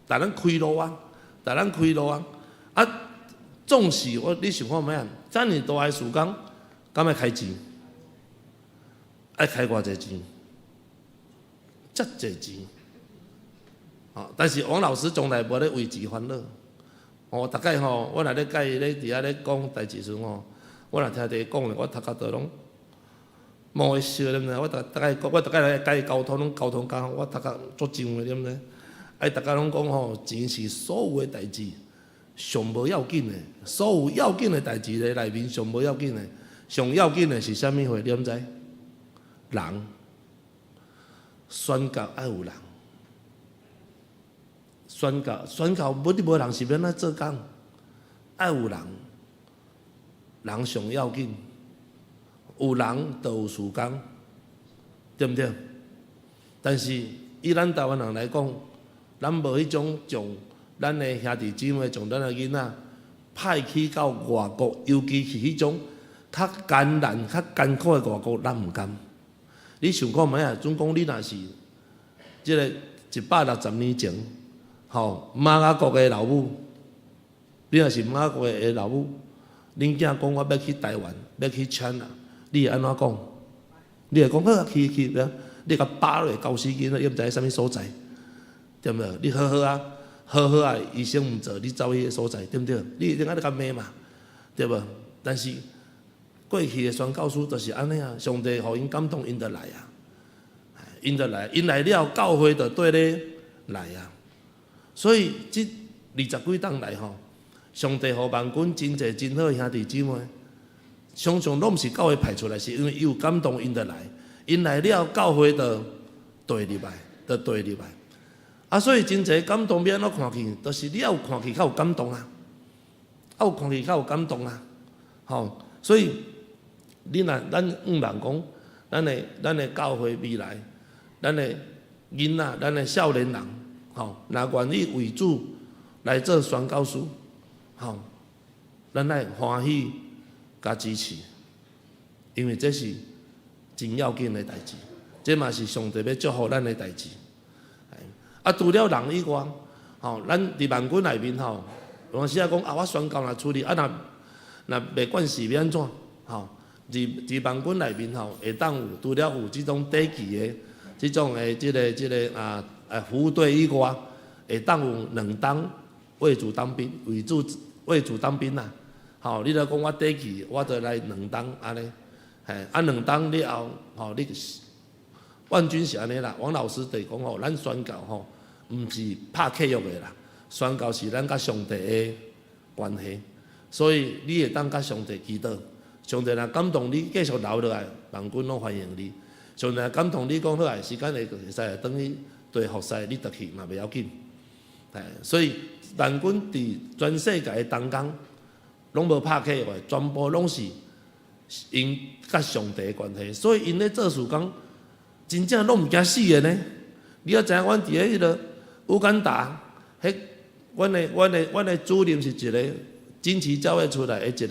帶咱開路啊，帶咱開路啊！啊，總是我你想看覓啊？遮爾大的事工，敢愛開錢？愛開偌濟錢？遮濟錢，哦！但是王老師從來無咧為錢煩惱。哦，逐擺吼，我若咧佮伊咧佇遐咧講代誌時吼，我若聽著伊講的，我頭殼都攏毛會燒，你毋知？我逐逐擺我逐擺來佮伊溝通，攏溝通甲我頭殼足脹的，你毋知？啊，逐家攏講吼，錢是所有的代誌上無要緊的，所有要緊的代誌咧內面上無要緊的，上要緊的是啥物貨？你毋知？人。宣教愛有人，宣教宣教無你無人是欲按怎做工？愛有人，人上要緊，有人就有事工，對毋對？但是以咱台灣人來講，咱無彼種將咱的兄弟姊妹、將咱的囡仔派去到外國，尤其是彼種較艱難、較艱苦的外國，咱毋甘。你想看覓啊？總講你若是這個160年前，吼瑪雅國的老母，你若是瑪雅國的老母，恁囝講我欲去台灣，欲去 China，你會按怎講？你會講好啊，去去，你共扒落搞死囡仔，伊毋知啥物所在，對毋對？你好好啊，好好啊，醫生毋做，你走彼个所在，對毋對？你一定愛共罵嘛，對無？但是過去的宣教師就是按呢啊，上帝予𪜶感動，𪜶就來啊，𪜶就來，𪜶來了，教會就綴咧來啊。所以這二十幾冬來吼，上帝予萬軍真濟真好的兄弟姊妹，常常攏毋是教會派出來，是因為伊有感動，𪜶就來，𪜶來了，教會就綴入來，就綴入來。啊，所以真濟感動欲按怎看去，就是你愛有看去較有感動啊，愛有看去較有感動啊，吼，所以你若咱向望講，咱的教會未來，咱的囡仔，咱的少年人，吼，若願意為主來做宣教師，吼，咱愛歡喜佮支持，因為這是真要緊的代誌，這嘛是上帝欲祝福咱的代誌。啊，除了人以外，吼，咱佇萬軍內面吼，有當時仔講啊，我宣教若處理啊，若若袂慣勢欲按怎？吼，佇萬軍內面吼，會當有除了有這種短期的這種的這個啊服務隊以外，會當有兩冬為主當兵，為主當兵啦。吼，你若講我短期，我就來兩冬按呢，嘿，啊兩冬了後，吼，你萬軍是按呢啦。王老師就是講吼，咱宣教吼，毋是拍契約的啦，宣教是咱佮上帝的關係，所以你會當佮上帝祈禱，上帝若感動你繼續留落來，萬軍攏歡迎你。上帝若感動你講好來，時間會會使轉去對服侍，你就去嘛袂要緊。所以萬軍佇全世界的同工，攏無拍契約的，全部攏是𪜶佮上帝的關係，所以𪜶咧做事工，真正攏毋驚死的呢。你猶知影，阮佇咧彼個烏干達，彼阮的主任是一個真慈教會出來的一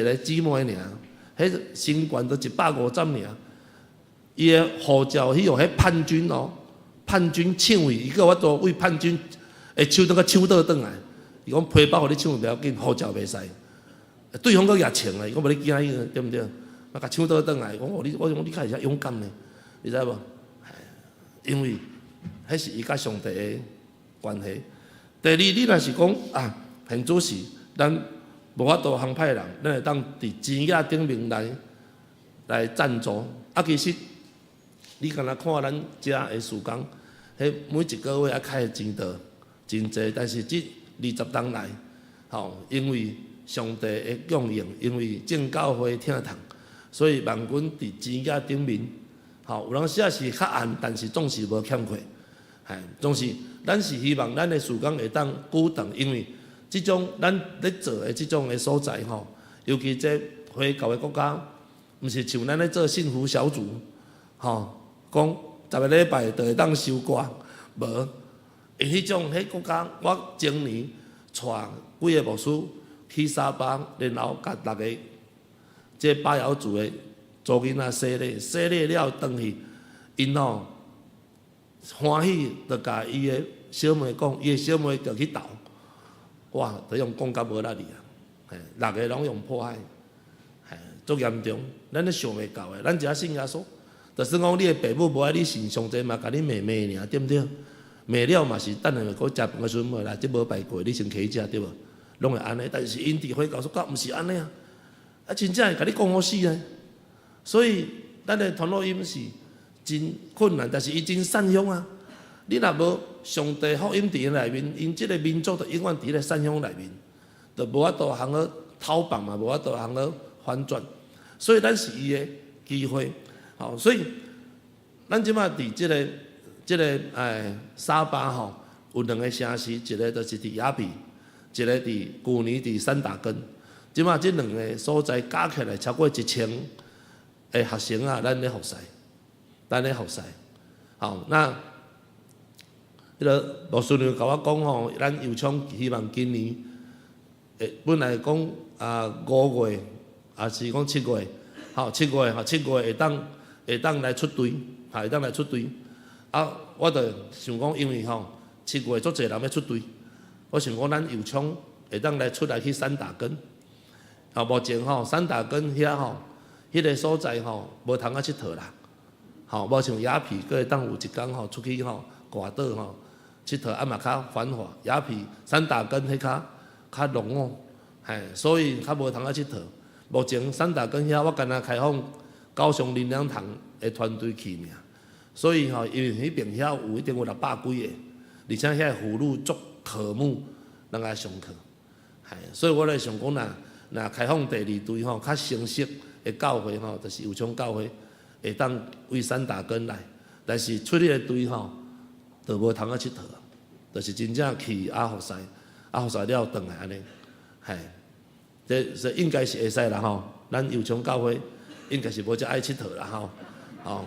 個姊妹爾，彼身懸都150爾，伊的護照去予彼叛軍哦，叛軍搶去，伊閣有法度為叛軍的手拄共搶倒轉來。伊講皮包予你搶袂要緊，護照袂使。對方閣舉槍啊，伊講無你驚伊對毋對？啊，共搶倒轉來，講哦你，我講你較會遮勇敢呢，你知無？因為彼是伊佮上帝的關係。第二，你若是講啊，現主時咱無法度通派人，咱會當佇錢額頂面來贊助。啊，其實你敢若看咱遮的事工，彼彼每一個月愛開的錢就真濟，但是這20冬來，吼，因為上帝的供應，因為正教會疼痛，所以萬軍佇錢額頂面，吼，有當時仔是較暗，但是總是無欠缺，嘿，總是咱是希望咱的事工會當久長，因為這種咱咧做的這種的所在吼，尤其這回教的國家，毋是像咱咧做幸福小組，吼，講10個禮拜就會當收割，無，因彼種彼國家，我前年帶幾个牧師去沙巴，然後共六个這巴瑤族的查某囡仔洗禮，洗禮了轉去，𪜶吼歡喜，就共伊的小妹講，伊的小妹就去投，哇，就用講甲無力去啊，嘿，六个攏用迫害，嘿，足嚴重，咱咧想袂到的，咱一下信耶穌，就算講你的爸母無愛你信上濟嘛，共你罵罵爾，對毋對？罵了嘛是等下閣食飯的時陣來，這無排過，你先起食對無？攏會按呢，但是𪜶佇回教國家毋是按呢啊，啊真正會共你講好死啊！所以咱的傳福音是真困難，但是伊真善鄉啊！你若無上帝福音佇𪜶內面，𪜶這個民族就永遠佇彼个善鄉內面，就無法度通好逃放嘛，無法度通好反轉。所以咱是伊的機會，吼！所以咱這擺佇這個沙巴吼，有兩個城市，一個就是佇雅痞，一個佇舊年佇山打根。這擺這兩個所在加起來超過1000個學生啊，咱咧服侍，咱咧服侍。好，那彼个牧師娘共我講吼，咱右昌希望今年，本來講啊5月，抑是講七月，吼七月吼七月會當來出隊，會當來出隊。啊，我就想講，因為吼七月足濟人欲出隊，我想講咱右昌會當來出來去山打根。啊，目前吼山打根遐吼，彼个所在吼無通啊𨑨迌啦，吼無像雅痞，閣會當有一工吼出去吼外島吼𨑨迌，啊嘛較繁華。雅痞山打根彼較較落伍，嘿，所以較無通啊𨑨迌。目前山打根遐我干焦開放高雄靈糧堂的團隊去爾，所以吼因為彼邊遐有一定有600幾个，而且遐婦女足渴慕人來上課，嘿，所以我咧想講若若開放第二隊吼，較成熟的教會吼，就是右昌教會會當為山打根來，但是出去的隊吼，就無通啊𨑨迌，就是真正去啊服侍，啊服侍了轉來按呢，嘿，這應該是會使啦吼，咱右昌教會應該是無遮愛𨑨迌啦吼，吼，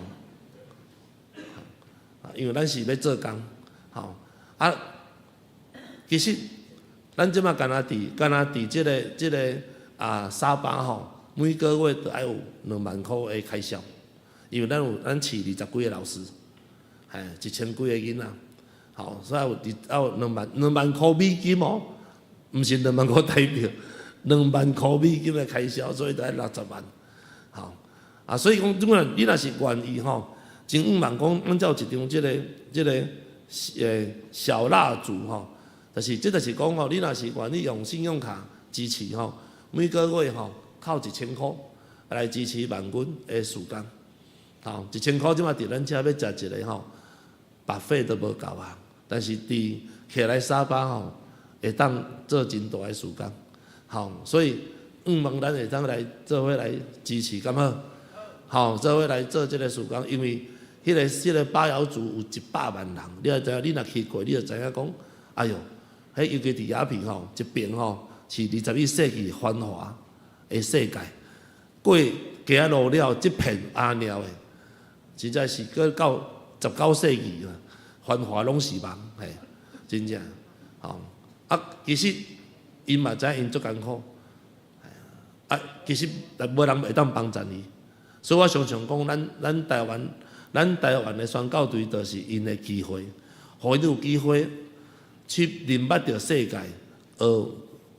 因為咱是欲做工，吼，啊，其實咱這擺干焦佇干焦佇這個啊沙巴吼，每個月都愛有2萬箍的開銷，因為咱有咱飼20幾个老師，嘿，1000幾个囡仔，吼，所以有愛有2萬箍美金哦，毋是2萬箍台幣，2萬箍美金的開銷，所以都愛60萬，吼，啊，所以講，這擺你若是願意吼，真向望講，咱才有一張這個小蠟燭吼，就是這就是講吼，你若是願意用信用卡支持吼，每個月吼扣1000箍來支持萬軍的事工，吼，1000箍這擺佇咱遮欲食一个吼，buffet 都無夠啊，但是佇徛來沙巴吼，會當做真大的事工，吼，所以向望咱會當來做伙來支持，敢好？吼，做伙來做這个事工，因為彼個巴瑤族有100萬人，你也知影，你若去過，你就知影講，哎喲，彼尤其佇雅痞吼，一爿吼是21世紀繁華的世界，過街路了，這片阿貓的，實在是閣到19世紀啊，繁華攏是夢，嘿，真正，吼，啊，其實𪜶嘛知影𪜶足艱苦，啊，其實無人會當幫贊伊，所以我常常講，咱台灣的宣教隊就是𪜶的機會，予𪜶有機會去認捌著世界，學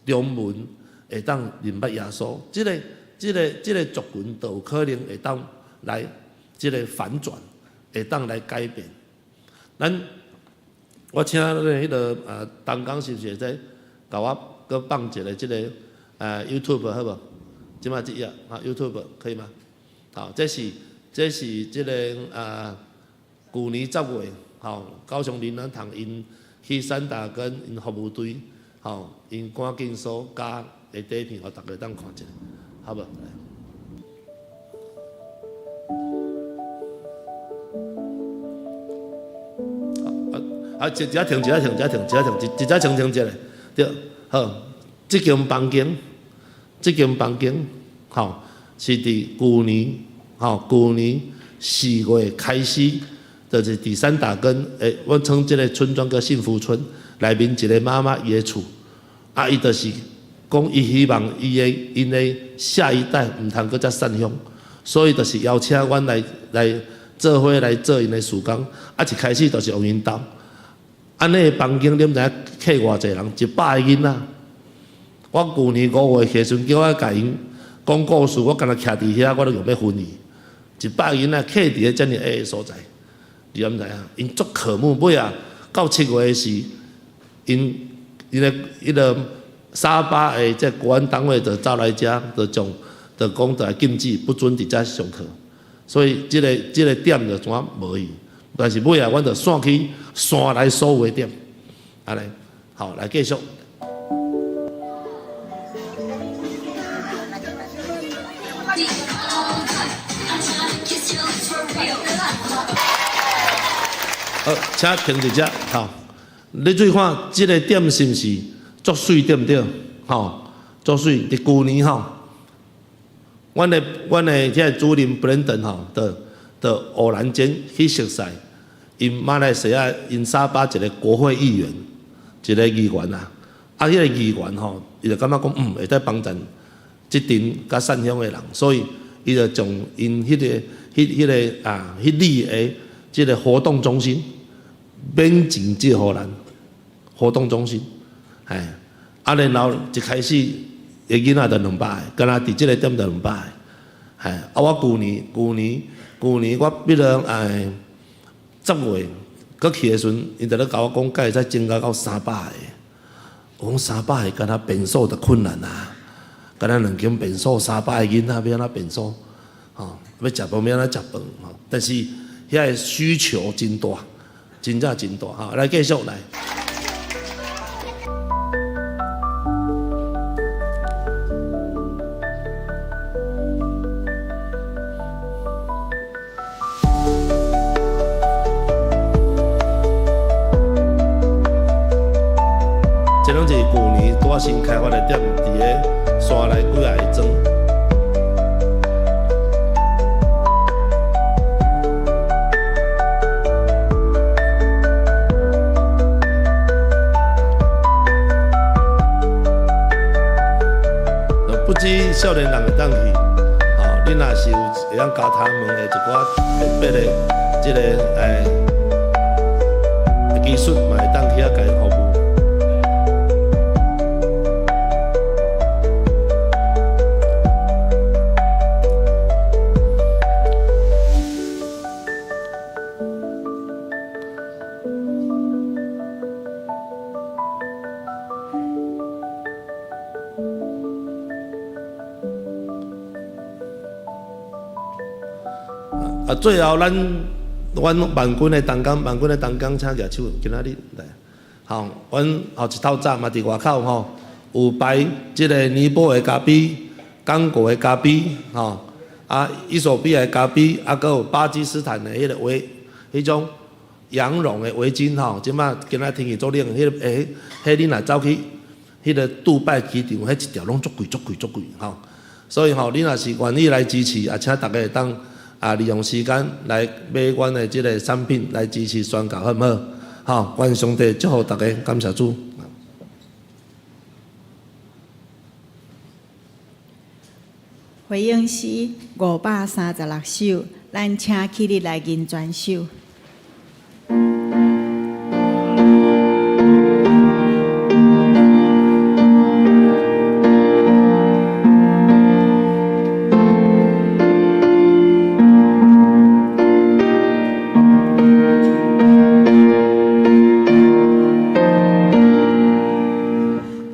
中文，會當認捌耶穌，這個族群就有可能會當來這個反轉，會當來改變。咱我請彼个東港是毋是會使共我閣放一个這个YouTube 好無？這擺這頁啊 YouTube 可以嗎？好，這是這個舊年10月，吼，高雄靈糧堂𪜶去山打根𪜶服務隊，吼，𪜶趕緊所加的短片，予大家當看一下，好無？啊，一只停，一只停，一只停，一只停，一只停停一下，對，好，這間房間，吼，是佇舊年，吼，舊年4月開始，就是佇山打根，阮稱這个村莊叫幸福村，內面一个媽媽伊的厝，啊，伊就是講伊希望伊的𪜶的下一代毋通閣再散鄉，所以就是邀請阮來做伙來做𪜶的事工，啊，一開始就是用𪜶兜。按呢个房間，你毋知影客偌濟人，100個囡仔。我舊年5月去的時陣，叫我共𪜶講故事，我敢若徛佇遐，我都用欲昏去。100個囡仔客佇咧遮爾矮的所在，你敢知影？𪜶足渴慕，尾仔到7月的時，𪜶𪜶个彼个沙巴的這國安單位就走來遮，就將就講就來禁止不准佇遮上課，所以這個點就怎無去。但是尾仔，阮就散去山內所有的點，按呢，好，來繼續。好，請停佇遮，好，你注意看，這个點是毋是足媠對毋對？吼，足媠。佇舊年吼，阮的這個主任 Brandon 吼，就偶然間去熟似，𪜶馬來西亞𪜶沙巴一个國會議員，一个議員啊，啊，彼个議員吼，伊就感覺講，會使幫贊這陣較散鄉的人，所以伊就將𪜶彼個、彼、彼个啊，彼里的這个活動中心免錢借予咱活動中心，嘿，啊，然後一開始的囡仔就200个，敢若佇這个點就200个，嘿，啊，我舊年我比如10月閣去的時陣，𪜶就咧共我講，敢會使增加到300个。我講300個敢若變數就困難啊，敢若兩間便所300個囡仔欲按怎便所？吼，欲食飯欲按怎食飯？吼，但是遐个需求真大，真正真大吼。來繼續來。這攏是舊年拄仔新開發的店，佇咧山內幾仔個莊。不止少年人會當去，吼，你若是有會曉共他們的一寡特別的這个技術，嘛會當去遐共𪜶服務。啊，最後咱阮萬軍的同工，萬軍的同工，請舉手，今仔日來，吼，阮後一透早嘛佇外口吼，有擺這个尼泊爾的咖啡、剛果的咖啡，吼，啊，衣索比亞的咖啡，啊，閣有巴基斯坦的彼个圍，彼種羊絨的圍巾吼，這擺今仔天氣足冷，彼个彼你若走去彼个杜拜機場，彼一條攏足貴、足貴、足貴，吼。所以吼，你若是願意來支持，啊，請大家會當。啊，利用時間來買阮的這个產品來支持宣教，好毋好？吼，願上帝祝福大家，感謝主。回應詩536首，咱請起立來吟全首。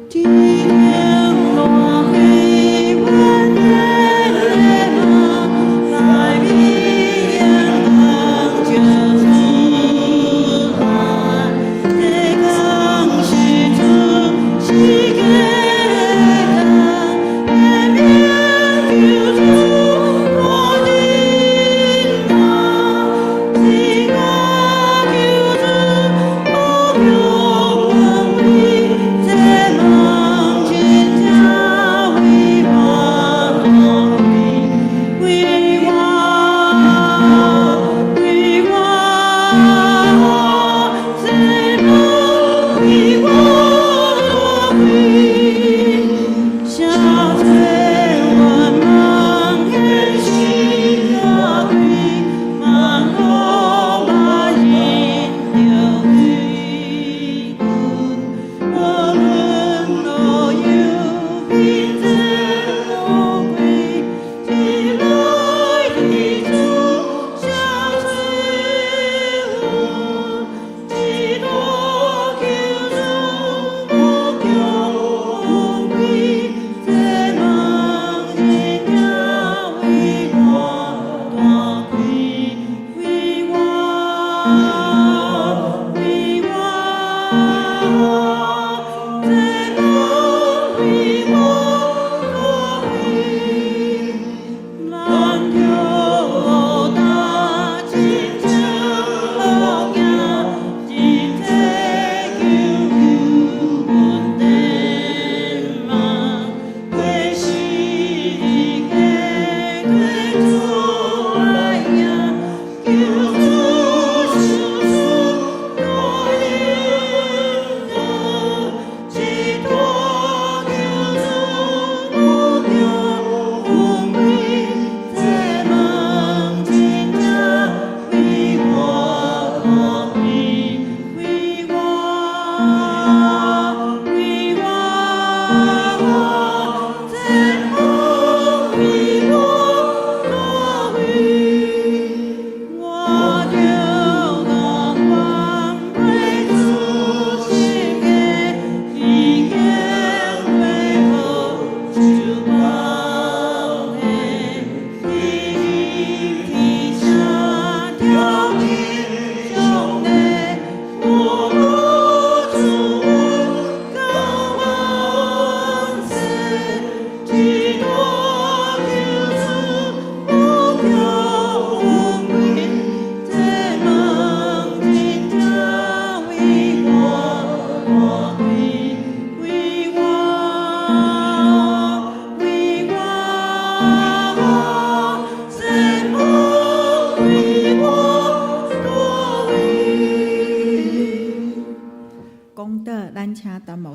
天。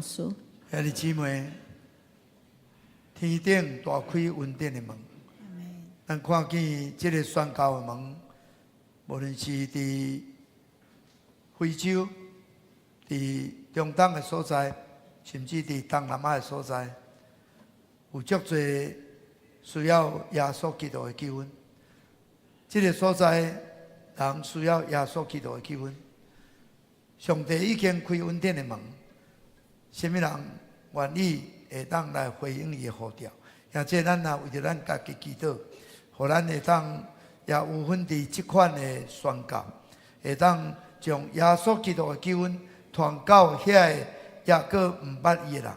師。兄弟姊妹，天頂大開恩典的門，咱看見這个宣教的門，無論是佇非洲、佇中東的所在，甚至佇東南亞的所在，有足濟需要耶穌基督的救恩。這个所在人需要耶穌基督的救恩。上帝已經開恩典的門，啥物人願意會當來回應伊的呼召？而且咱也為著咱家己祈禱，予咱會當也有份佇這款的宣教，會當將耶穌基督的救恩傳到遐个猶閣毋捌伊的人，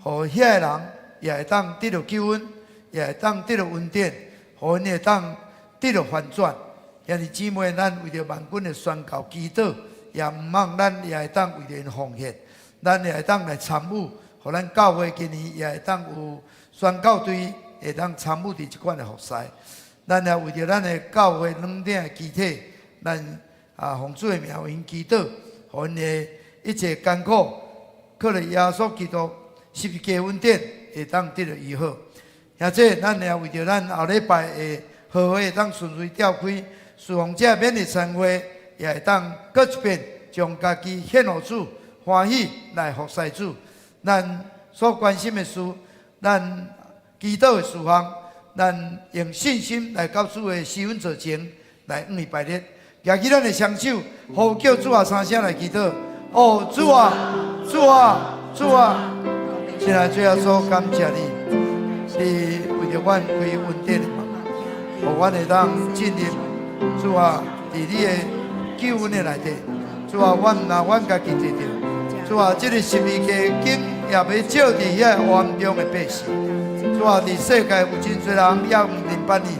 予遐个人也會當得著救恩，也會當得著恩典，予𪜶會當得著翻轉。兄弟姊妹，咱為著萬軍的宣教祈禱，也毋望咱也會當為著𪜶奉獻，咱也會當來參與，予咱教會今年也會當有宣教隊會當參與佇這款的服事。咱也為著咱的教會軟體的肢體，咱啊奉主的名為𪜶祈禱，予𪜶的一切艱苦，靠著耶穌基督十字架恩典會當得著醫好。而且咱也為著咱後禮拜的和會當順利召開，侍奉者免得參會，也會當閣一遍將家己獻予主，歡喜來服侍主。咱所關心的事，咱祈禱的事項，咱用信心來到主的施恩座前來向伊拜日，舉起咱的雙手，呼叫主啊三聲來祈禱。哦，主啊，主啊，主啊！親愛的主耶穌，感謝你，你為著阮開恩典的門，予阮會當進入主啊，佇你的救恩的內底。主啊，阮毋但阮家己得著，主啊，這个十字架經也欲照佇遐黑暗中的百姓。主啊，佇世界有真濟人猶毋認捌你，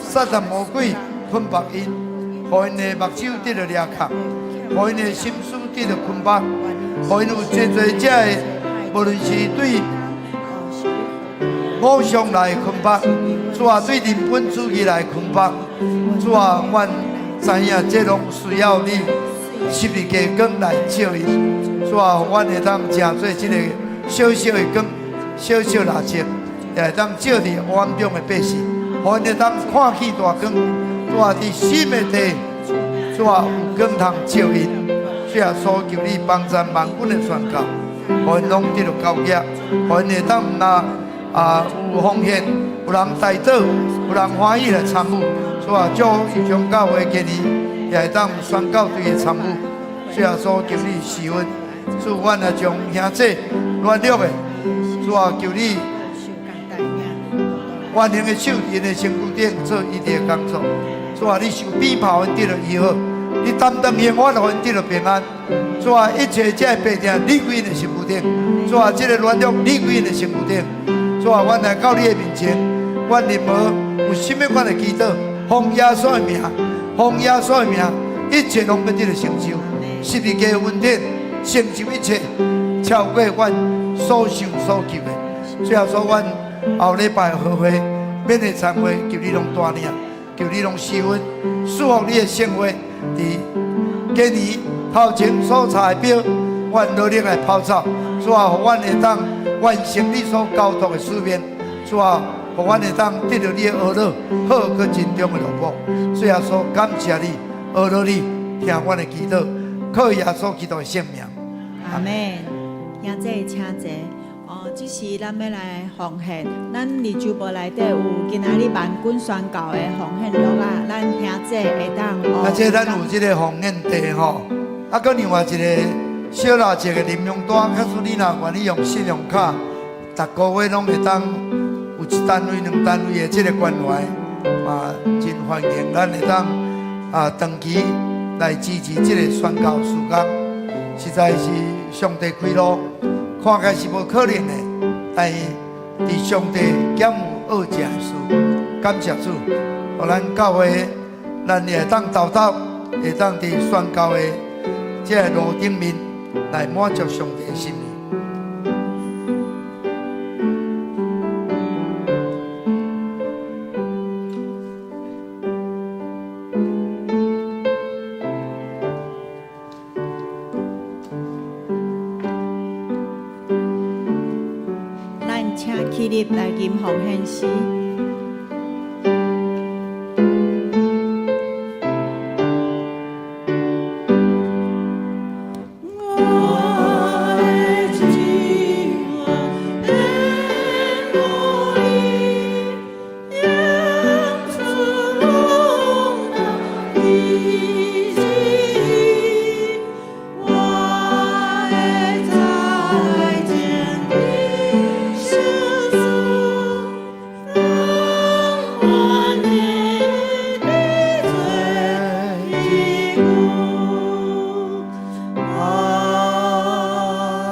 撒旦魔鬼捆縛𪜶，予𪜶的目睭得著掠空，予𪜶的心思得著捆綁，予𪜶有真濟這个，無論是對偶像來捆綁，主啊，對人本主義來捆綁，主啊，阮知影這攏需要你十字架光來照𪜶，主啊，予阮會當成做這个小小的光、小小蠟燭，也會當照佇黑暗中的百姓，予𪜶會當看見大光。主啊，佇死的地，主啊，有光通照𪜶。主耶穌求你幫贊萬軍的宣教，予𪜶攏得著交業，予𪜶會當毋但啊有奉獻，有人代禱，有人歡喜來參與。主啊，祝福右江教會今年也會當有宣教隊的參與。主耶穌求你賜恩，主，阮也將兄弟軟弱的，主啊，求你萬能的手佇𪜶的身軀頂做醫治的工作。主啊，你受鞭炮，𪜶得著醫好；你擔當刑罰，予𪜶得著平安。主啊，一切這个病痛離開𪜶的身軀頂。主啊，這个軟弱離開𪜶的身軀頂。主啊，阮來到你的面前，阮任何有啥物款的祈禱，奉耶穌的名，奉耶穌的名，一切攏欲得著成就。十字架恩典成就一切，超過阮所想所求的。主耶穌，阮後禮拜和會免得參會，求你攏帶領，求你攏賜恩，賜福你的聖會，佇今年頭前所插的標，阮努力來跑走。主啊，予阮會當完成你所交託的使命。主啊，予阮會當得著你的呵咾，好閣真重的祝福。主耶穌，感謝你，呵咾你，聽阮的祈禱，靠耶穌基督的聖名。阿門。兄弟請坐。哦，這時咱欲來奉獻，咱二周部內底有今仔日萬軍宣教的奉獻錄仔，咱兄弟會當哦。啊，這咱有這个奉獻袋吼，啊，閣另外一个小垃圾的領用單，假使你若願意用信用卡，逐个月攏會當有一單位、兩單位的這个關懷，嘛真歡迎咱會當啊長期來支持這个宣教事工，實在是上帝開路。看起來是無可能的，但是佇上帝敢有惡正的事，感謝主，予咱教會，咱也會當投投，會當佇宣教的這个路頂面來滿足上帝的心意。立來吟奉獻詩。我的主啊，天父你，仰主荣耀的旨意，我會再見你相思，當萬年的罪已故。阿門。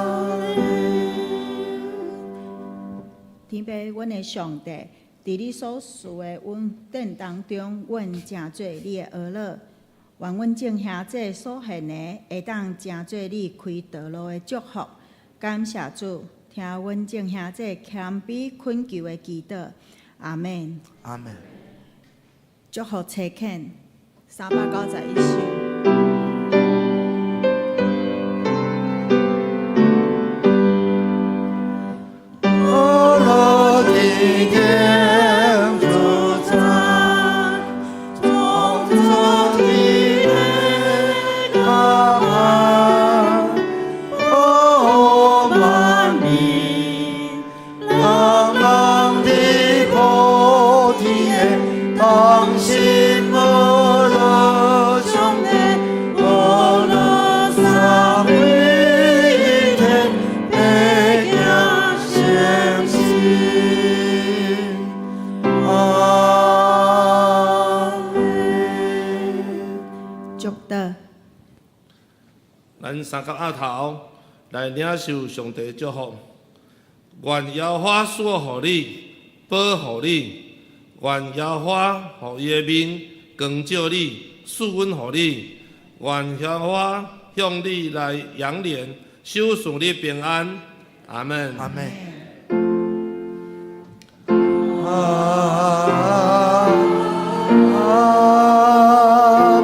天父，阮的上帝，佇你所賜的恩典當中，阮成做你的兒女。願阮眾兄弟所獻的，會當成做你開道路的祝福。感謝主，聽阮眾兄弟謙卑懇求的祈禱。阿門。阿門。祝福差遣391首。阿羅的天主在，創造的天哦，萬民，朗朗的普天，當心阿羅上帝，阿羅三位一體，白行相信。阿門。祝禱。咱三角額頭來領受上帝祝福，願耶和華賜予你，保護你；願耶和華予伊的面光照你，賜恩予你；願耶和華向你來仰臉，賞賜你平安。阿門。阿門。阿門，阿門，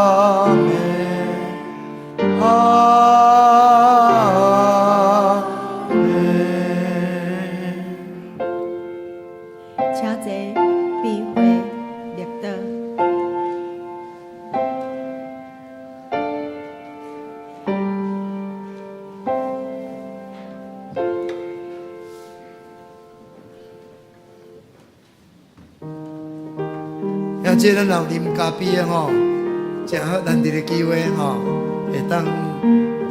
阿門。請坐，閉會默禱。啊，這咱老啉咖啡的吼，誠好難得的機會吼，會當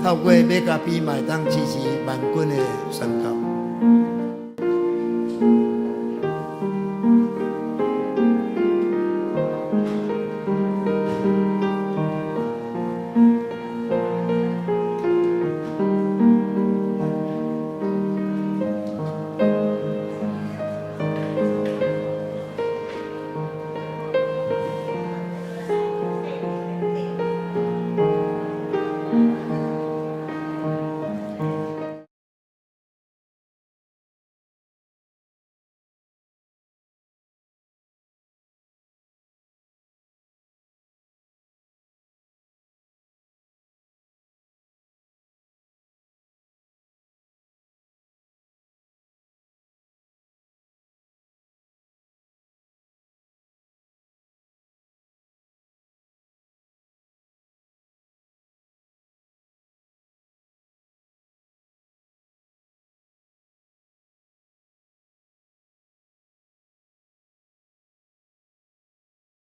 透過買咖啡嘛，會當支持萬軍的宣教。